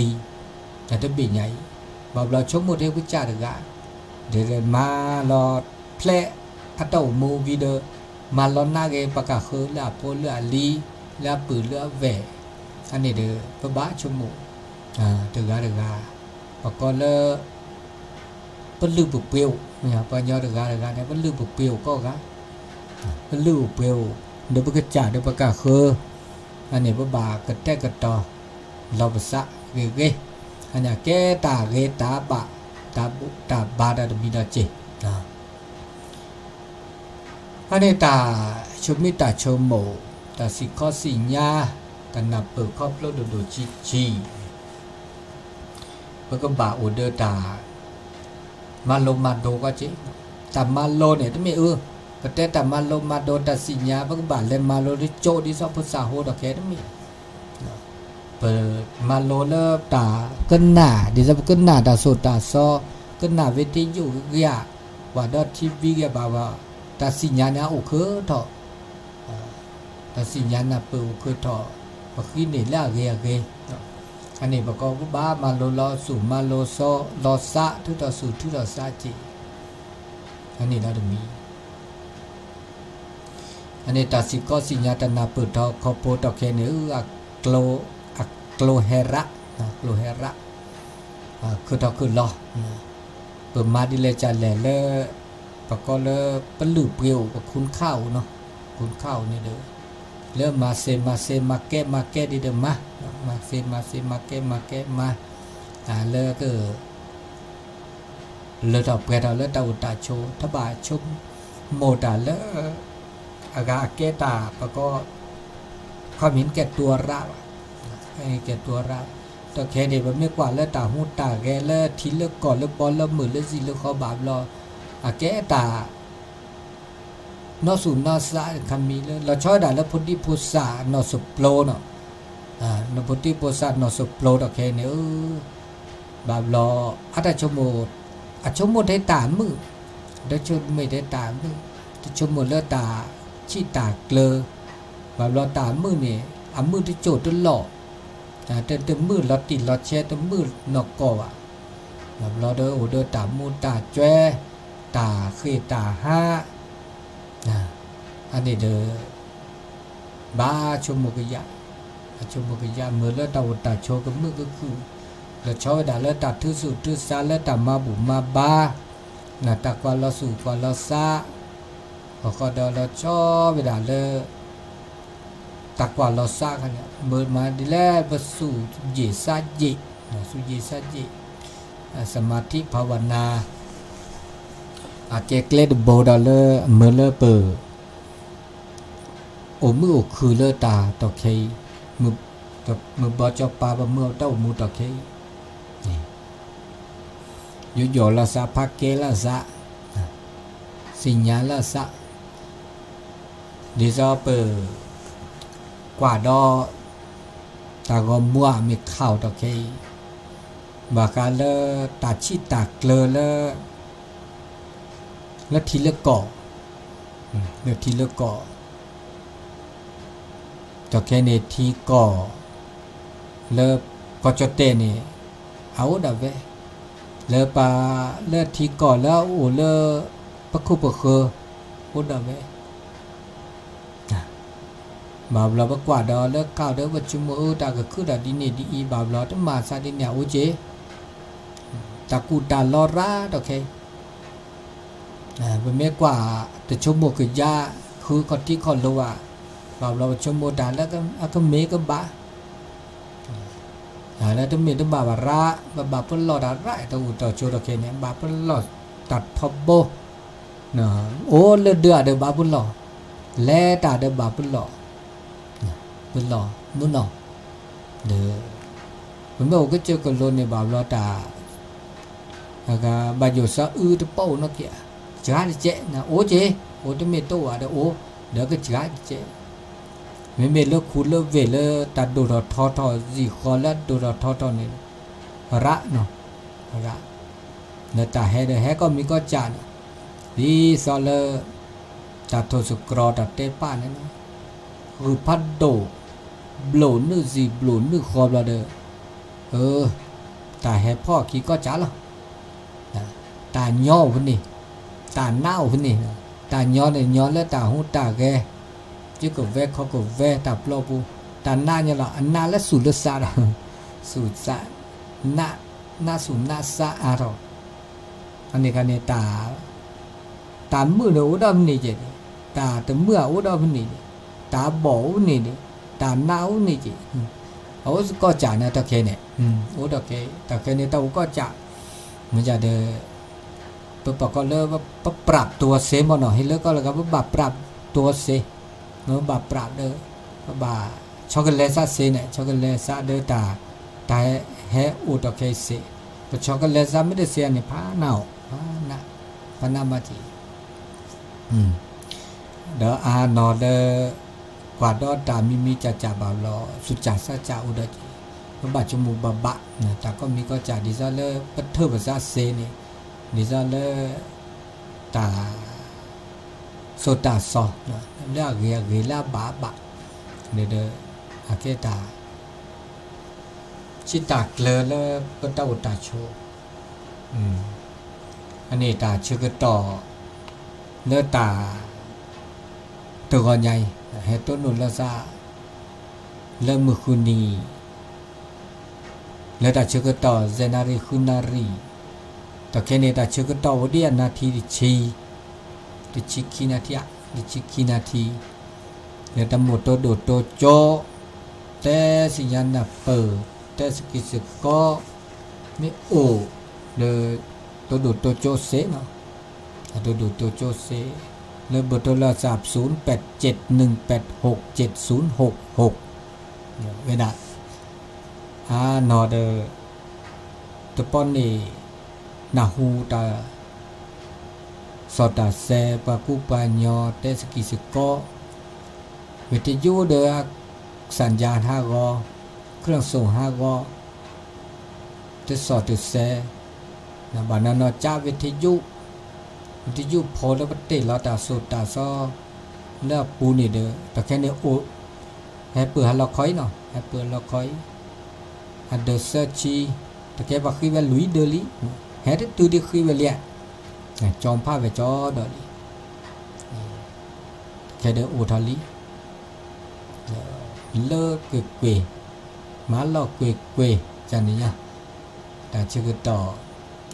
ကျံၤ တၢ်တဘ့ၣ်ညါအံၤ ဘၣ်ဘျီဆိကမိၣ်ထဲပကစၢ်တဂၤ ဒီးမၤလီၤဖျဲးအတၢ်အိၣ်မူဝံၤဒီး မၤလီၤနးဂ့ၤပှၤကဃၢလၢအဖိလၢအလံၤ လၢအပုၢ်လၢအဝဲၢ် အန့ၣ်ဒီး ပဘၣ်ဆိကမိၣ် တဂၤတဂၤ ပကိးလၢ ပလုၢ်ပပှ့ၤအိၣ် ပှၤကညီတဂၤတဂၤန့ၣ် ပလုၢ်ပပှ့ၤအိၣ်ကိးဂၤ ပလုၢ်ပပှ့ၤအိၣ် ဒီးပကစၢ်ဒီးပကဃၢ အန့ၣ် ပဘၣ်ကတဲာ်ကတီၤ လီၤပသးဂ့ၤဂ့ၤ အန့ၣ်ကဲတၢ်ဂ့ၤတၢ်ဘၣ် တၢ်ဘူၣ်တၢ်ဘါတၢ်တမံၤဒီးက့ၤ အန့ၣ်တၢ်ဆိမိၣ်တၢ်ဆိကမိၣ် တၢ်သ့ၣ်ခီသ့ၣ်ညါ တၢ်နၢ်ပၢၢ်ခီဖျိဒိၣ်ဒိၣ်ဆံးဆံး ပကဘၣ်အိၣ်ဒီးတၢ် မၤလိမၤဒိးကီးက့ၤ, တၢ်မၤလိန့ၣ် တမ့ၢ်အၢ, ပတဲတၢ်မၤလိမၤဒိးတၢ်စံၣ်ညါ ပကဘၣ်လဲၤမၤလိတကၠိဒ်သိးဖိသၣ်ဟိဒီးခဲတမ့ၢ်, ပမၤလိလၢတၢ်ကနၣ် ဒ်သိးပကနၣ်တၢ်သိၣ်တၢ်သီ, ကနၣ်ဝ့ထံယိၣ်ဂ့ၤ, ပှၤဒီးထံဘံဂ့ၤဘၣ်ဘၣ်, တၢ်စံၣ်ညါန့ၣ်အအိၣ်ခုထီၣ် တၢ်စံၣ်ညါနၢ်ပၢၢ်အိၣ်ခုထီၣ်, ပဃံန့ၢ်လၢအဂ့ၤအဂ့ၤ, အန့ၣ်ပကီၢ်ပဘၣ်မၤလိလီၤသူၣ်မၤလိလီၤသး ထုးထီၣ်သူၣ်ထုးထီၣ်သးက့ၤ, အန့ၣ်ဒီးတမံၤ အန့ၣ်တၢ်စံၣ်ကီစံၣ်ညါတၢ်နၢ်ပၢၢ်ထီၣ်ခီဖျိထီၣ်ခဲန့ၣ် အကျိၤဟဲရၣ်, ကျိၤဟဲရၣ်, ခုထီၣ်ခုလီၤ, ပမၤဒ်လဲၣ်ကလဲၣ်လၢ ပကိးလၢပလုၢ်ပှ့ၤအိၣ် ပခူၣ်ခါအိၣ်နီၤ, ခူၣ်ခါအိၣ်န့ၣ်ဒီး လၢမၤစ့မၤစ့မၤကဲမၤကဲဒ်ဒီးမၤ, မၤစ့မၤစ့မၤကဲမၤကဲမၤ, လၢက လၢထီၣ်ပှဲၤထီၣ်လၢတၢ်အိၣ်တၢ်ဆိး တဘၣ်ဆိကမိၣ်တၢ်လၢ အဂၤအကဲတၢ်ပကီ ခီမ့ၢ်ကဲတူၢ်ရၣ်ဘၣ်, ကဲတူၢ်ရၣ်, တခဲန့ၣ် ပမ့ၢ်ကွၢ်လၢတၢ်ဟူးတၢ်ဂဲၤလၢထံလၢကီၢ်လၢဘီလၢမုၢ်လၢစံၣ်လၢဃီဘၣ်ဘျီ, အကဲတၢ် နီၢ်သူၣ်နီၢ်သးခမံၤလၢ လီၤဆီဝဲဒၣ်လၢဖိဒံဖိသၣ်နီၢ်စပျိနီၤ, နီၢ်ဖိဒံဖိသၣ်နီၢ်စပျိတခဲန့ၣ်ဧၢ, ဘၣ်ဘျီ အတၢ်ဆိကမိၣ်, အဆိကမိၣ်ထဲတၢ်မုာ်, တဆိကမိၣ်ထဲတၢ်မုာ်, တဆိကမိၣ်လၢတၢ်ဆံးတၢ်ကျၢၤ, ဘၣ်ဘျီတၢ်မုာ်န့ၣ် အမုာ်တစိၢ်တလီၢ်, တမုာ်လီၤတံၢ်လီၤဆဲး တမုာ်နီၢ်ကီၢ်ဘၣ်, ဘၣ်ဘျီဒီးအိၣ်ဒီးတၢ်မူတၢ်ကွဲ, တၢ်ဃ့ၢ်တၢ်ဟး, အန့ၣ်ဒီး ဘၣ်ဆိကမိၣ်ကယၢ်, ဘၣ်ဆိကမိၣ်ကယၢ် မုာ်လၢတၢ်အိၣ်တၢ်ဆိးကမုာ်ကခုၣ်, လီၤဆီဝဲဒၣ်လၢတၢ်ထုးသူၣ်ထုးသးလၢတၢ်မၤဘူၣ်မၤဘါ, တၢ်ကွၢ်လီၤသူၣ်ကွၢ်လီၤသး, အဃိဒီးလီၤဆီဝဲဒၣ်လၢ တၢ်ကွၢ်လီၤသးခါန့ၣ် မုာ်မးဒ်လဲၣ်ပသူၣ်ယ့ၣ်သးယ့ၣ်, သူၣ်ယ့ၣ်သးယ့ၣ်, သမၢထံဖးဝနၤ, အကဲကျဲတဘိဒီးလၢအမုာ်လၢပ အိၣ်မုာ်အိၣ်ခုၣ်လၢတၢ်တီၢ်ခဲအံၤ, မုၢ်ဘီကၠီပၤ ပမုၢ်အတၢ်အိၣ်မူတီၢ်ခဲအံၤ, ယူးယီၣ်လီၤသး ဖးကဲလီၤသး, သ့ၣ်ညါလီၤသး, ဒ်သိးပ ကွၢ်ဒီး တၢ်ဂီၤမူအမ့ၢ်ခးအိၣ်တီၢ်ခဲအံၤ, ဘၣ်ဃးလၢတၢ်ဆံးတၢ်ကျၢၤလၢ လၢထံလၢကီၢ်, လၢထံလၢကီၢ်, တီၢ်ခဲန့ၣ်ထံကီၢ် လၢကီၢ်ကၠီၣ်တဲၣ်န့ၣ် အအိၣ်ဒၣ်ဝဲ, လၢပှၤ လၢထံကီၢ်လၢအအိၣ်လၢ ပခိၣ်ပဃၢၤ အိၣ်ဒၣ်ဝဲ ဘၣ်ဘျီပကွၢ်ဒီးလၢကီၢ်ဒီး ပဆိကမိၣ်အၢတၢ်ကခုၣ်ဒီးဒ်န့ၣ်ဒ်အံၤ ဘၣ်ဘျီတမၤသးဒ်န့ၣ်အအိၣ်က့ၤ, တၢ်ကူၣ်တၢ်လီရၣ်တီၢ်ခဲအံၤ, ပမ့ၢ်ကွၢ်တဆိကမိၣ်ကယၢ် ဃုခီၣ်ထံးခီၣ်လိၤဘၣ်, ဘၣ်ဘျီပဆိကမိၣ်တၢ်လၢအကမ့ၢ်ကဘၣ် လၢတမ့ၢ်တဘၣ်ဘၣ်ရၣ်, ပဘၣ်ပလီၢ်တၢ်ရၣ် တၢ်အိၣ်တၢ်ဆိးတီၢ်ခဲအံၤန့ၣ် ဘၣ်ပလီၢ်တၢ်ထီဘိ, အိၣ်လၢဒၢးအဒၢးဘၣ်ပလီၢ်, လဲၤတၢ်ဒၢးဘၣ်ပလီၢ်, ပလီၢ်မုၢ်နီၢ်, ဒီး ပမ့ၢ်အိၣ်ကစၢၢ်ကလိၤန့ၣ် ဘၣ်ဘျီတၢ် ဘၣ်ယိၣ်စီၤအုတပီၢ်အိၣ်နီၢ်က့ၤ, စှၤတကဲး အိၣ်က့ၤ, အိၣ်တမ့ၢ်တအိၣ်ဘၣ်ဒီးအိၣ်, ဒီးကစှၤတကဲး, မ့မ့ၢ်လၢခူလၢဝ့ၢ်လၢတၢ်ဒိၣ်ထီၣ်ထီထီၣ် စံၣ်ဃီလၢအဒိၣ်ထီၣ်ထီထီၣ်န့ၣ် ရၣ်နီၤ, ရၣ်, လၢတၢ်ဟဲဒီးဟဲကီၢ်မံၤကီၢ်စဲၣ်န့ၣ်, ဒ်သိးလၢ တၢ်ထိၣ်သတြီၤတၢ်တဲပာ်န့ၣ်လီၤ, ဂုၢ်ဖးဒိၣ် ဘျိၣ်နုာ်စံၣ်ဘျိၣ်နုာ်ဃီဘျီဒီး အၢ တၢ်ဟဲဖီၣ်ခံကီၢ်စဲၣ်လီၤ, တၢ်ညီအိၣ်ဖဲန့ၣ်, တၢ်နးအိၣ်ဖဲန့ၣ်, တၢ်ညီန့ၣ် ညီလၢတၢ်ဟူးတၢ်ဂဲၤ, ယကဝဲၤခီကဝဲၤတၢ်ပျီပူၤ, တၢ်နးညီလီၤ အနးလၢသူၣ်လၢသးဒီး, သူၣ်သး, နး, နးသူၣ်နးသးအါထီၣ်, အန့ၣ်ခါန့ၣ် တၢ်မုာ်န့ၣ်အိၣ်ဒီးဖဲန့ၣ်က့ၤ, တၢ်တမုာ်အအိၣ်ဒီးဖဲန့ၣ်, တၢ်ဘီၣ်အိၣ်ဖဲန့ၣ်, တၢ်နးအိၣ်ဖဲန့ၣ်က့ၤ, အအိၣ်ကီၢ်စဲၣ်န့ၣ် တၢ်ခဲန့ၣ်, အိၣ်တၢ်ခဲ, တၢ်ခဲန့ၣ် တၢ်အိၣ်ကီၢ်စဲၣ်, မ့ၢ်ယၤဒီး ပပာ်ကီးလၢ ပပြးတိၤစ့မ့ၢ်နီၤ, ဟ့ၣ်လၢကီၢ်လၢက ပဘၣ်ပြးတိၤစ့, ပဘၣ်ပြးဒီး ပဘၣ်ဆီကလဲၤသးစ့န့ၣ်, ဆီကလဲၤသးဒီးတၢ်, တၢ်ဟဲအိၣ်တၢ်ခဲအံၤစ့, ပဆီကလဲၤသးမ့ၢ်တစ့န့ၣ် ဖးနးအီၤ န, ပနၢ်မၤက့ၤ, ဒီးအါနီၤလၢ ကွၢ်ဒီးတၢ်မံၤမံၤကၢ်ကၢ်ဘၣ်ဘျီ သူၣ်ကၢ်သးကၢ်အိၣ်ဒီးက့ၤ, ပဘၣ်ဆိကမိၣ်ဘၣ်ဘၣ်, တၢ်ကိးမံၤကိးကၢ် ဒ်သိးလၢပထၢၣ်ပသးစ့န့ၣ်, ဒ်သိးလၢ တၢ် စိတၢ်စီ လၢအဂ့ၤအဂ့ၤ လၢအဘၣ်အဘၣ်, ဒီး အကဲတၢ် စံးတၢ်ကျၢၤလၢပတၢ်အိၣ်တၢ်ဆိး, အန့ၣ်တၢ်ဆၢကတီၢ် လၢတၢ် တဂီၤညါအံၤ ဟဲတိၢ်နီၣ်လိာ်သး လၢမုၢ်ဃုနံၤ လၢတၢ်ဆၢကတီၢ် ယဲၢ်နၣ်ရံၣ် ဃုနၣ်ရံၣ်, ဒီးခဲန့ၣ် တၢ်ဆၢကတီၢ်အိၣ်ဒံးအနၣ်ထံတဆံ, တဆံခံနၣ်ထံ, တဆံခံနၣ်ထံ, လၢတၢ်မိၣ်တိၢ်ဒိၣ်တိၢ်ကၠိ, တဲသ့ၣ်ညါနၢ်ပၢၢ်, တဲသကံၢ်သကီ, မ့ၢ်အိၣ်လၢ တိၢ်ဒိၣ်တိၢ်ကၠိစ့နီၤ, တိၢ်ဒိၣ်တိၢ်ကၠိစ့, လၢဘၢၣ်တိၢ်လိာ်သး သုၣ်ပၢၢ်ကၠ့ၣ် နုၣ်ပၢၢ်ဟူၣ် ကၠ့ၣ်သုၣ်ဟူၣ်ဟူၣ်, ဝဲဒၣ် အါနီၤဒီး တပီၢ်န့ၣ် နၢ်ဟူတၢ် စီၣ်တၢ်စဲ ပှၤကူပှၤညီ တဲသကံၢ်သကီ, ဝ့ၢ်တယိဒီး သၣ်ယါဟးဂီၤ, เครื่องส่งဟးဂီၤ, တစီၣ်တစဲ, ဘၣ်နီၢ်နီၢ်ကၠးဝ့ၢ်တယိ, ဝ့ၢ်တယိဖိလၢပတ့ၢ်လီၤတၢ်စိၣ်တၢ်စီ လၢအပူၤန့ၣ်ဒီး တၢ်ခဲန့ၣ်အိၣ် ဟဲပၢၢ်ဟးလီၤခီအံၤနီၤ, ဟဲပၢၢ်လီၤခီအံၤ, အဒၢးသၢဆံ, တကဲပှၤဃ့ဝဲလွံၢ်ဒၢးလံ, ဟဲတတုၤဒ်ဃ့ဝဲလံဧါ, ကၠီဖးဝဲကၠီဒီးလံ, တကဲဒီးအိၣ်ထီၣ်လံ, လၢကွ့ၢ်ကွ့ၢ်, မၤလီၢ်ကွ့ၢ်ကွ့ၢ်, ကန့ၣ်ညါ, တၢ်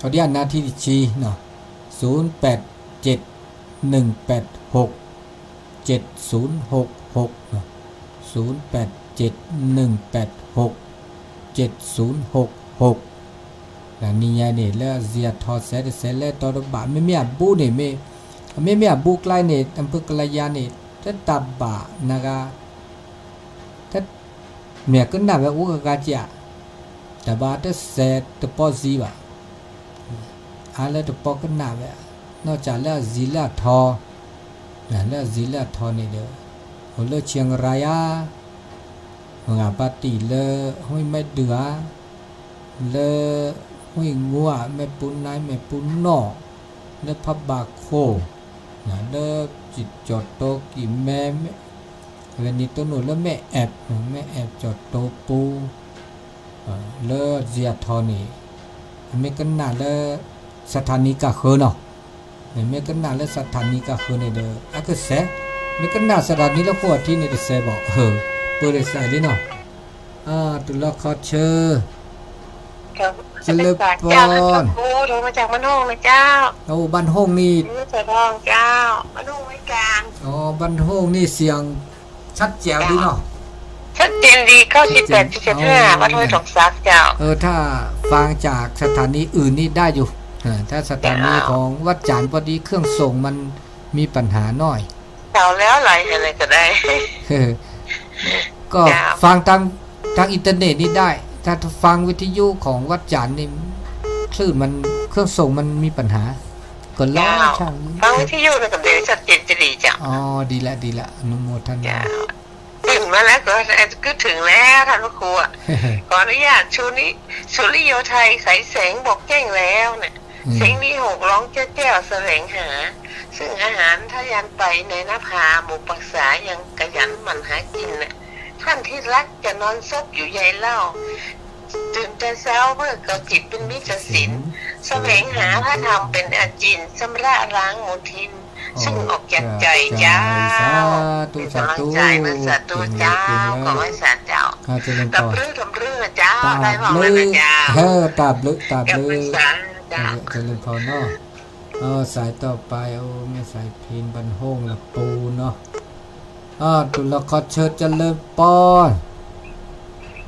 ဆၢကတီၢ်, အိၣ်ဒံးအနၢ်ထံတဆံ, သုၣ်ပၢၢ်ကၠ့ၣ် နုၣ်ပၢၢ်ဟူၣ် ကၠ့ၣ်သုၣ်ဟူၣ်ဟူၣ်, သုၣ်ပၢၢ်ကၠ့ၣ် နုၣ်ပၢၢ်ဟူၣ် ကၠ့ၣ်သုၣ်ဟူၣ်ဟူၣ်, နံၤညါန့ၣ် လၢအစံးအထီစဲတစဲးလၢတီတဘၣ် မ့မ့ၢ်အဘူးန့ၣ် မ့မ့ၢ်အဘူးကျါန့ၣ် အဖုကလယါန့ၣ် တတၢ်ဘၣ်နဂၤ တ မ့ၢ်ကနၣ်ဝဲအိၣ်ဂၤဂၤက့ၤဧါ, တဘၣ်တစဲးတပီၢ်စံဘၣ်, အါလၢတပီၢ်ကနၣ်ဝဲ, နီၢ်ကၢ်လၢအစံးလၢအထီ, လၢအစံးလၢအထီန့ၣ်ဒီး, အိၣ်လၢဆံရၤယါ, မဂၤပၢ်တံၢ်လၢ ဟူၣ်မဲာ်ဒုးဧါ, လၢ ဟူၣ်ငူဧါ, မဲာ်ပူၤနါ မဲာ်ပူၤနီၣ်, လၢဖးဘၣ်ခိၣ်, လၢကၠီၣ်တိကံၢ်မဲ, အဝဲန့ၣ်တိၢ်နီၣ်လၢမဲာ်အဲး, မဲာ်အဲးကၠီၣ်တိပူၤ, လၢစံးအထီန့ၣ်, အမ့ၢ်ကနၣ်လၢ စထၣ်နံၤကၢ်ဃၢၤနီၤ, မ့ၢ်ကနၣ်လၢစထၣ်နံၤကၢ်ဃၢၤန့ၣ်ဒီး အကစဲး, မ့ၢ်ကနၣ်စထၣ်နံၤလၢဃိာ်ထံန့ၣ်တစဲးဘၣ်, ပၢၢ်တစဲးလံနီၤ, တူၢ်လီၤခီဆၢ ကလၢပီ, အိၣ်ဘၣ်ဟူၣ်န့ၣ်, ဘၣ်ဟူၣ်န့ၣ် เสียงชัดแจ๋วดีเนาะ, ชัดเจนดี เก้าสิบแปดจุดเจ็ดห้า วัดห้วยถมทรัพย์เจ้า, เออ ถ้าฟังจากสถานีอื่นนี่ได้อยู่, ถ้าสถานีของวัดจันทร์พอดีเครื่องส่งมันมีปัญหาหน่อย เก่าแล้วไหลอะไรก็ได้ ก็ฟังทาง ทางอินเทอร์เน็ตนี่ได้ ถ้าฟังวิทยุของวัดจันทร์นี่ คลื่นมัน เครื่องส่งมันมีปัญหา ก็ร้อง เจ้า ช่าง ฟังวิทยุนี่ก็เดี๋ยวชัดเจนจะดีเจ้า อ๋อ ดีละ ดีละ อนุโมทนา เจ้า ตื่นมาแล้วก็ ก็ถึงแล้วท่านพระครูอะ ขออนุญาต สุริ สุริโยไทย ใสแสง บอกแจ้งแล้วเนี่ย อืม เสียงดีหก ร้องแจ้วๆ แสวงหา ซึ่งอาหารทะยานไปในนภา หมู่ปรักษายังขยันหมั่นหากินน่ะ ท่านที่รักจะนอนซบอยู่ใยเหล้า ตื่นแต่เช้าเพื่อก่อจิตเป็นมิจฉาศีล แสวงหาพระธรรมเป็นอาจิน ชำระล้างมลทิน ซึ่งออกจากใจเจ้า สาธุ สาธุ เป็นกำลังใจนะ สาธุเจ้า เก่งๆ ขอให้สาธุเจ้า อ่า เจริญพร ทำเรื่อง ทำเรื่องนะเจ้า ตาบลึก ได้บอกเลยนะเจ้า เออ ตาบลึก ตาบลึก เจ้า เจริญพรเนาะ เออ สายต่อไป โอ้ แม่สายพิน บ้านโฮ่งละปูเนาะ เออ တူၢ်လိာ်ခီၣ်ဆၢ เจริญพร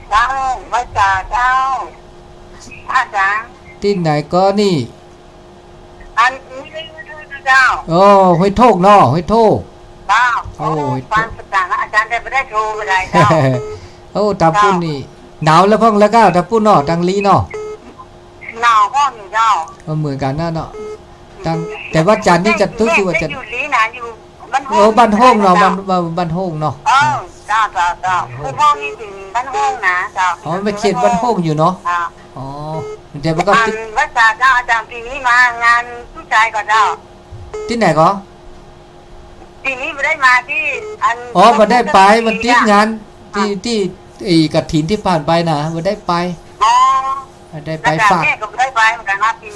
เจ้า ไหว้สาเจ้า อาจารย์ ที่ไหนก็นี่ อันนี้ เจ้า โอ้ ห้วยโทกเนาะ ห้วยโทก เจ้า โอ้ โอ้ ห้วยโทก ฟังสถานะอาจารย์แต่ไม่ได้โทรไปไหนเจ้า โอ้ ตาปุ้นนี่ เจ้า หนาวแล้วพ่องแล้วก็ ตาปุ้นเนาะ ตังลีเนาะ หนาวพ่องอยู่เจ้า ก็เหมือนกันนะเนาะ แต่วันจันทร์นี่จะรู้สึกว่าจะ เออ บ้านโฮ่งเนาะ บ้าน บ้าน บ้านโฮ่งเนาะ อ๋อ ไม่เขตบ้านโฮ่งอยู่เนาะ อ๋อ แต่มันก็ติด ที่ไหนก่อน อ๋อ บ่ได้ไป มันติดงาน ที่ ที่ ไอ้กฐินที่ผ่านไปนะ บ่ได้ไป บ่ได้ไป ฝาก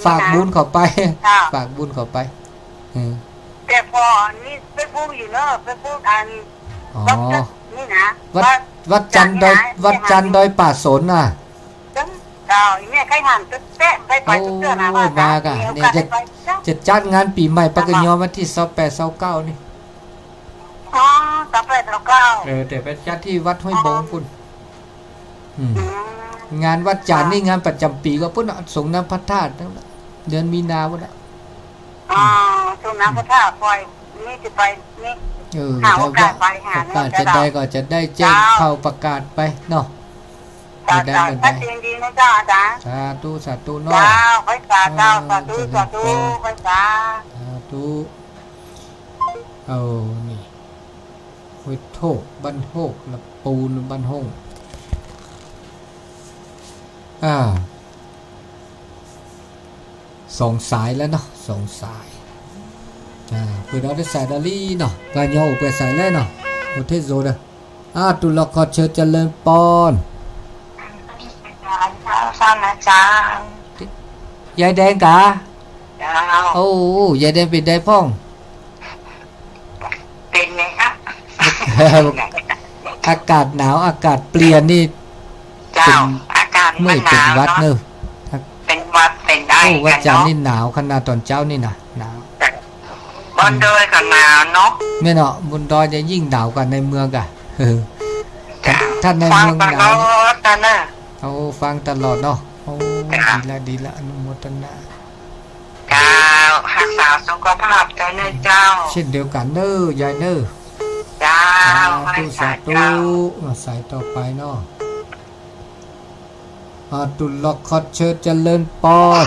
ฝากบุญเขาไป ฝากบุญเขาไป เออ อ๋อ วัด วัดจันทร์ดอย วัดจันทร์ดอยป่าสนน่ะ โอ้ มากะ เนี่ย จะ จะจัดงานปีใหม่ปะกะยอ วันที่ซาวแปด ซาวเก้านี่ เออ แต่ไปจัดที่วัดห้วยบงปุ้น อืม งานวัดจันทร์นี่งานประจำปีก็ปุ้นน่ะ สรงน้ำพระธาตุ เดือนมีนาปุ้นน่ะ เออ ถ้าว่าโอกาสจะได้ก็จะได้แจ้งข่าวประกาศไปเนาะ สาธุ สาธุเนาะ สาธุ เอา นี่ ห้วยโทก บ้านโฮก ละปูน บ้านโฮง อ่า สองสายแล้วเนาะ สองสาย อ่า เปิดเอาได้สายดอลลี่เนาะ กาญออกเปิดสายแล้วเนาะ โอเทโซเด้อ อ่า ตุลคอเชิญเจริญปอน ยายแดงกะ โอ้ ยายแดงเป็นไดพ่อง เป็นไงคะ อากาศหนาว อากาศเปลี่ยนนี่ เจ้า เป็น อากาศมันหนาวเนอะ เมื่อยเป็นหวัดเนอะ เป็นหวัดเป็นไอ โอ้ วัดจันทร์นี่หนาวขนาดตอนเช้านี่นะ หนาว บนดอยก็หนาวเนาะ แม่นเนาะ บนดอยจะยิ่งหนาวกว่าในเมืองกะ เออ เจ้า ถ้าในเมืองหนาว ฟังตลอดนะ โอ้ ฟังตลอดเนาะ โอ้ เจ้า ดีละ ดีละ อนุโมทนา เจ้า รักษาสุขภาพเจ้าเนอะเจ้า เช่นเดียวกันเนอะ ยายเนอะ เจ้า สาธุ สาธุ สายต่อไปเนาะ อ่า ตุลคอเชิญเจริญปอน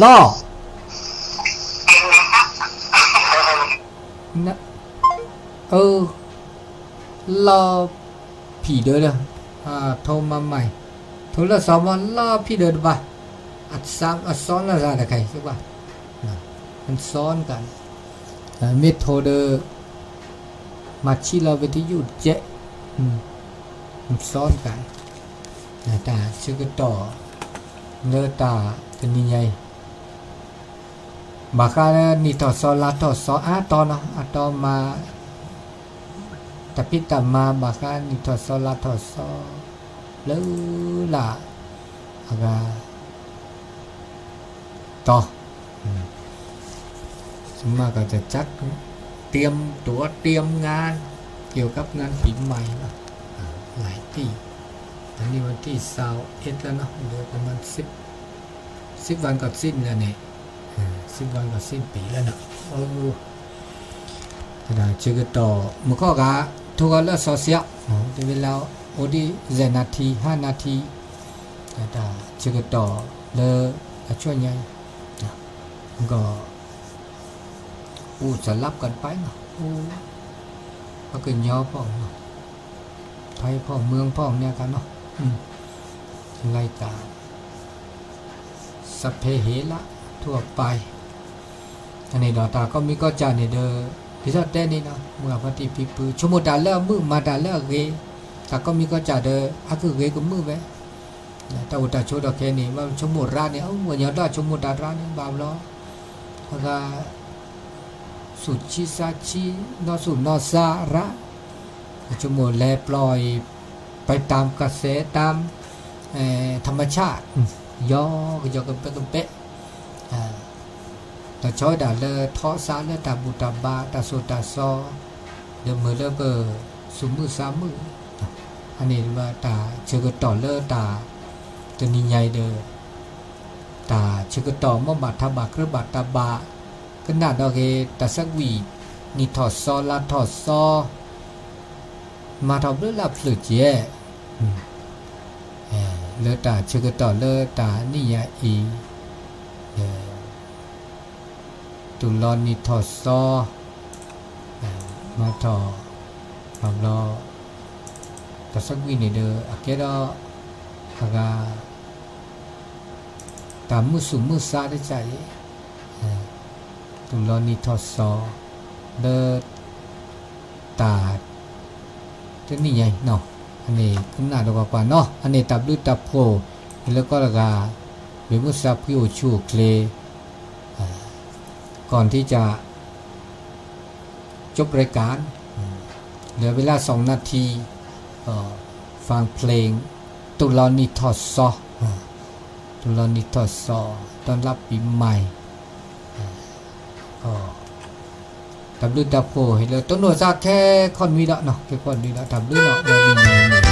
ล่อ นะ เออ ล่อผีเด้อ อ่า โทรมาใหม่ โทรศัพท์มาล่อผีเด้อบ่า อัดซ้ำอัดซ้อนอะไรใครคิดว่า นะ มันซ้อนกัน นะ ไม่โทรเด้อ มาชี้เราวิทยุเจ๊ะ อืม มันซ้อนกัน นะ တၢ်ဆၢကတီၢ် လၢတၢ်တနံၤညါအံၤ ဘၣ်ဃးနံၣ်ထီၣ်စီလါထီၣ်စီအါတီၤနီၤ အတီၤမၤ တၢ်ဖံးတၢ်မၤဘၣ်ဃးနံၣ်ထီၣ်စီလါထီၣ်စီ လၢလၢအဂၤ တီၤ สวนมากก็จะจัดเตรียมตั๋วเตรียมงาน เกี่ยวกับงานปีใหม่เนาะ อ่า หลายที่ ตอนนี้วันที่ซาวเอ็ดแล้วเนาะ เหลือประมาณสิบ สิบวันก็สิ้นแล้วเนี่ย เออ สิบวันก็สิ้นปีแล้วเนาะ โอ้ တၢ်ဆၢကတီၢ် မုၢ်ခီၣ်ဂၤ ထိၣ်ဂီၤလၢစီဆှံ เวลา โอ้ ดี เจ็ดนาที ห้านาที တၢ်ဆၢကတီၢ်လၢအဆိညါ ก็ အိၣ်စလပ်ၵၼ်ပၢ်နီၤ အိၣ် ပှၤကညီဖီၣ်နီၤ ไทยဖီၣ် เมืองဖီၣ် เนี่ยค่ะเนาะ อืม ไล่ตาม สพเปเหระทั่วไป အန့ၣ်ဒီးတၢ်ကိးမံၤကိးစၢ်န့ၣ်ဒီး ဒ်သိးတဲန့ၣ်နီၤ မုၢ်ဂၤဖါတံၢ်ဖံဖု ဆိကမိၣ်တၢ်လၢအမုာ် မၤတၢ်လၢအဂ့ၤ တၢ်ကိးမံၤကိးစၢ်ဒီး အကဂ့ၤကမုာ်ဝဲ တၢ်အိၣ်တၢ်ဆိးဒီးခဲအံၤန့ၣ် ဘၣ်ဆိကမိၣ်ရၣ်န့ၣ် အဝဲညီဒီးဆိကမိၣ်တၢ်ရၣ်န့ၣ် ဘၣ်ဘျီ အဂၤ ဆူၣ်ဆံးစၢ်ဆံး နီၢ်ဆူၣ်နီၢ်စၢ်ရၣ် ဆိကမိၣ်လဲၤပျီအံၤ ไปตามกระแส ตาม ธรรมชาติ ယီကယီကပဲကပဲ တၢ်ဆီဝဲဒၣ်လၢထီၣ်စးလၢတၢ်ဘူၣ်တၢ်ဘါ တၢ်ဆိၣ်တၢ်ဆီ ဒီးမုာ်လၢပစူၢ်မုၢ်သးမုာ် အန့ၣ်တၢ်ဆၢကတီၢ်လၢတၢ် တနံၤညါအံၤဒီး တၢ်ဆၢကတီၢ် မ်ဘၣ်ထးဘၣ်ကြၢးဘၣ်တၢ်ဘၣ် ကနၣ်ဒီးဂ့ၤ တၢ်ဆၢကွံာ် နံၣ်ထီၣ်စီလါထီၣ်စီ မၤထီၣ်ဘျုးလၢ်ဖျၢၣ်ကဲ လၢတၢ်ဆၢကတီၢ်လၢတၢ်နံၣ်ညါအံၤ ဒီး တူၢ်လီၤနံၣ်ထီၣ်စီ မၤထီၣ် ဘၣ်ဘျီ တၢ်ဆၢကွံာ်န့ၣ်ဒီး အကဲဒီး အဂၤ တၢ်မုာ်ဆူၣ်မုာ်သးတကးအံၤ တူၢ်လီၤနံၣ်ထီၣ်စီ လၢ တၢ် တနံၣ်ညါအံၤနီၤ အန့ၣ်ကနၣ်ဒီးကွၢ်ကွၢ်နီၤ အန့ၣ်တၢ်ဘျုးတၢ်ဖှိၣ် ဟ့ၣ်လၢကီၢ်တဂၤ မ့ၢ်မုၢ်ဆါဖှံအိၣ်ဆူၣ်အိၣ်ချ့ ก่อนที่จะ จบรายการ เหลือเวลาสองนาที ฟังเพลง တူၢ်လီၤနံၣ်ထီၣ်စီ တူၢ်လီၤနံၣ်ထီၣ်စီ ต้อนรับปีใหม่ တၢ်ဘျုးတၢ်ဖှိၣ်ဟ့ၣ်လၢ တနီၢ်စၢ်ခဲခီနွံဒီးနီၤ ခဲခီနွံဒီး တၢ်ဘျုးနီၤ လၢနံၤန့ၣ်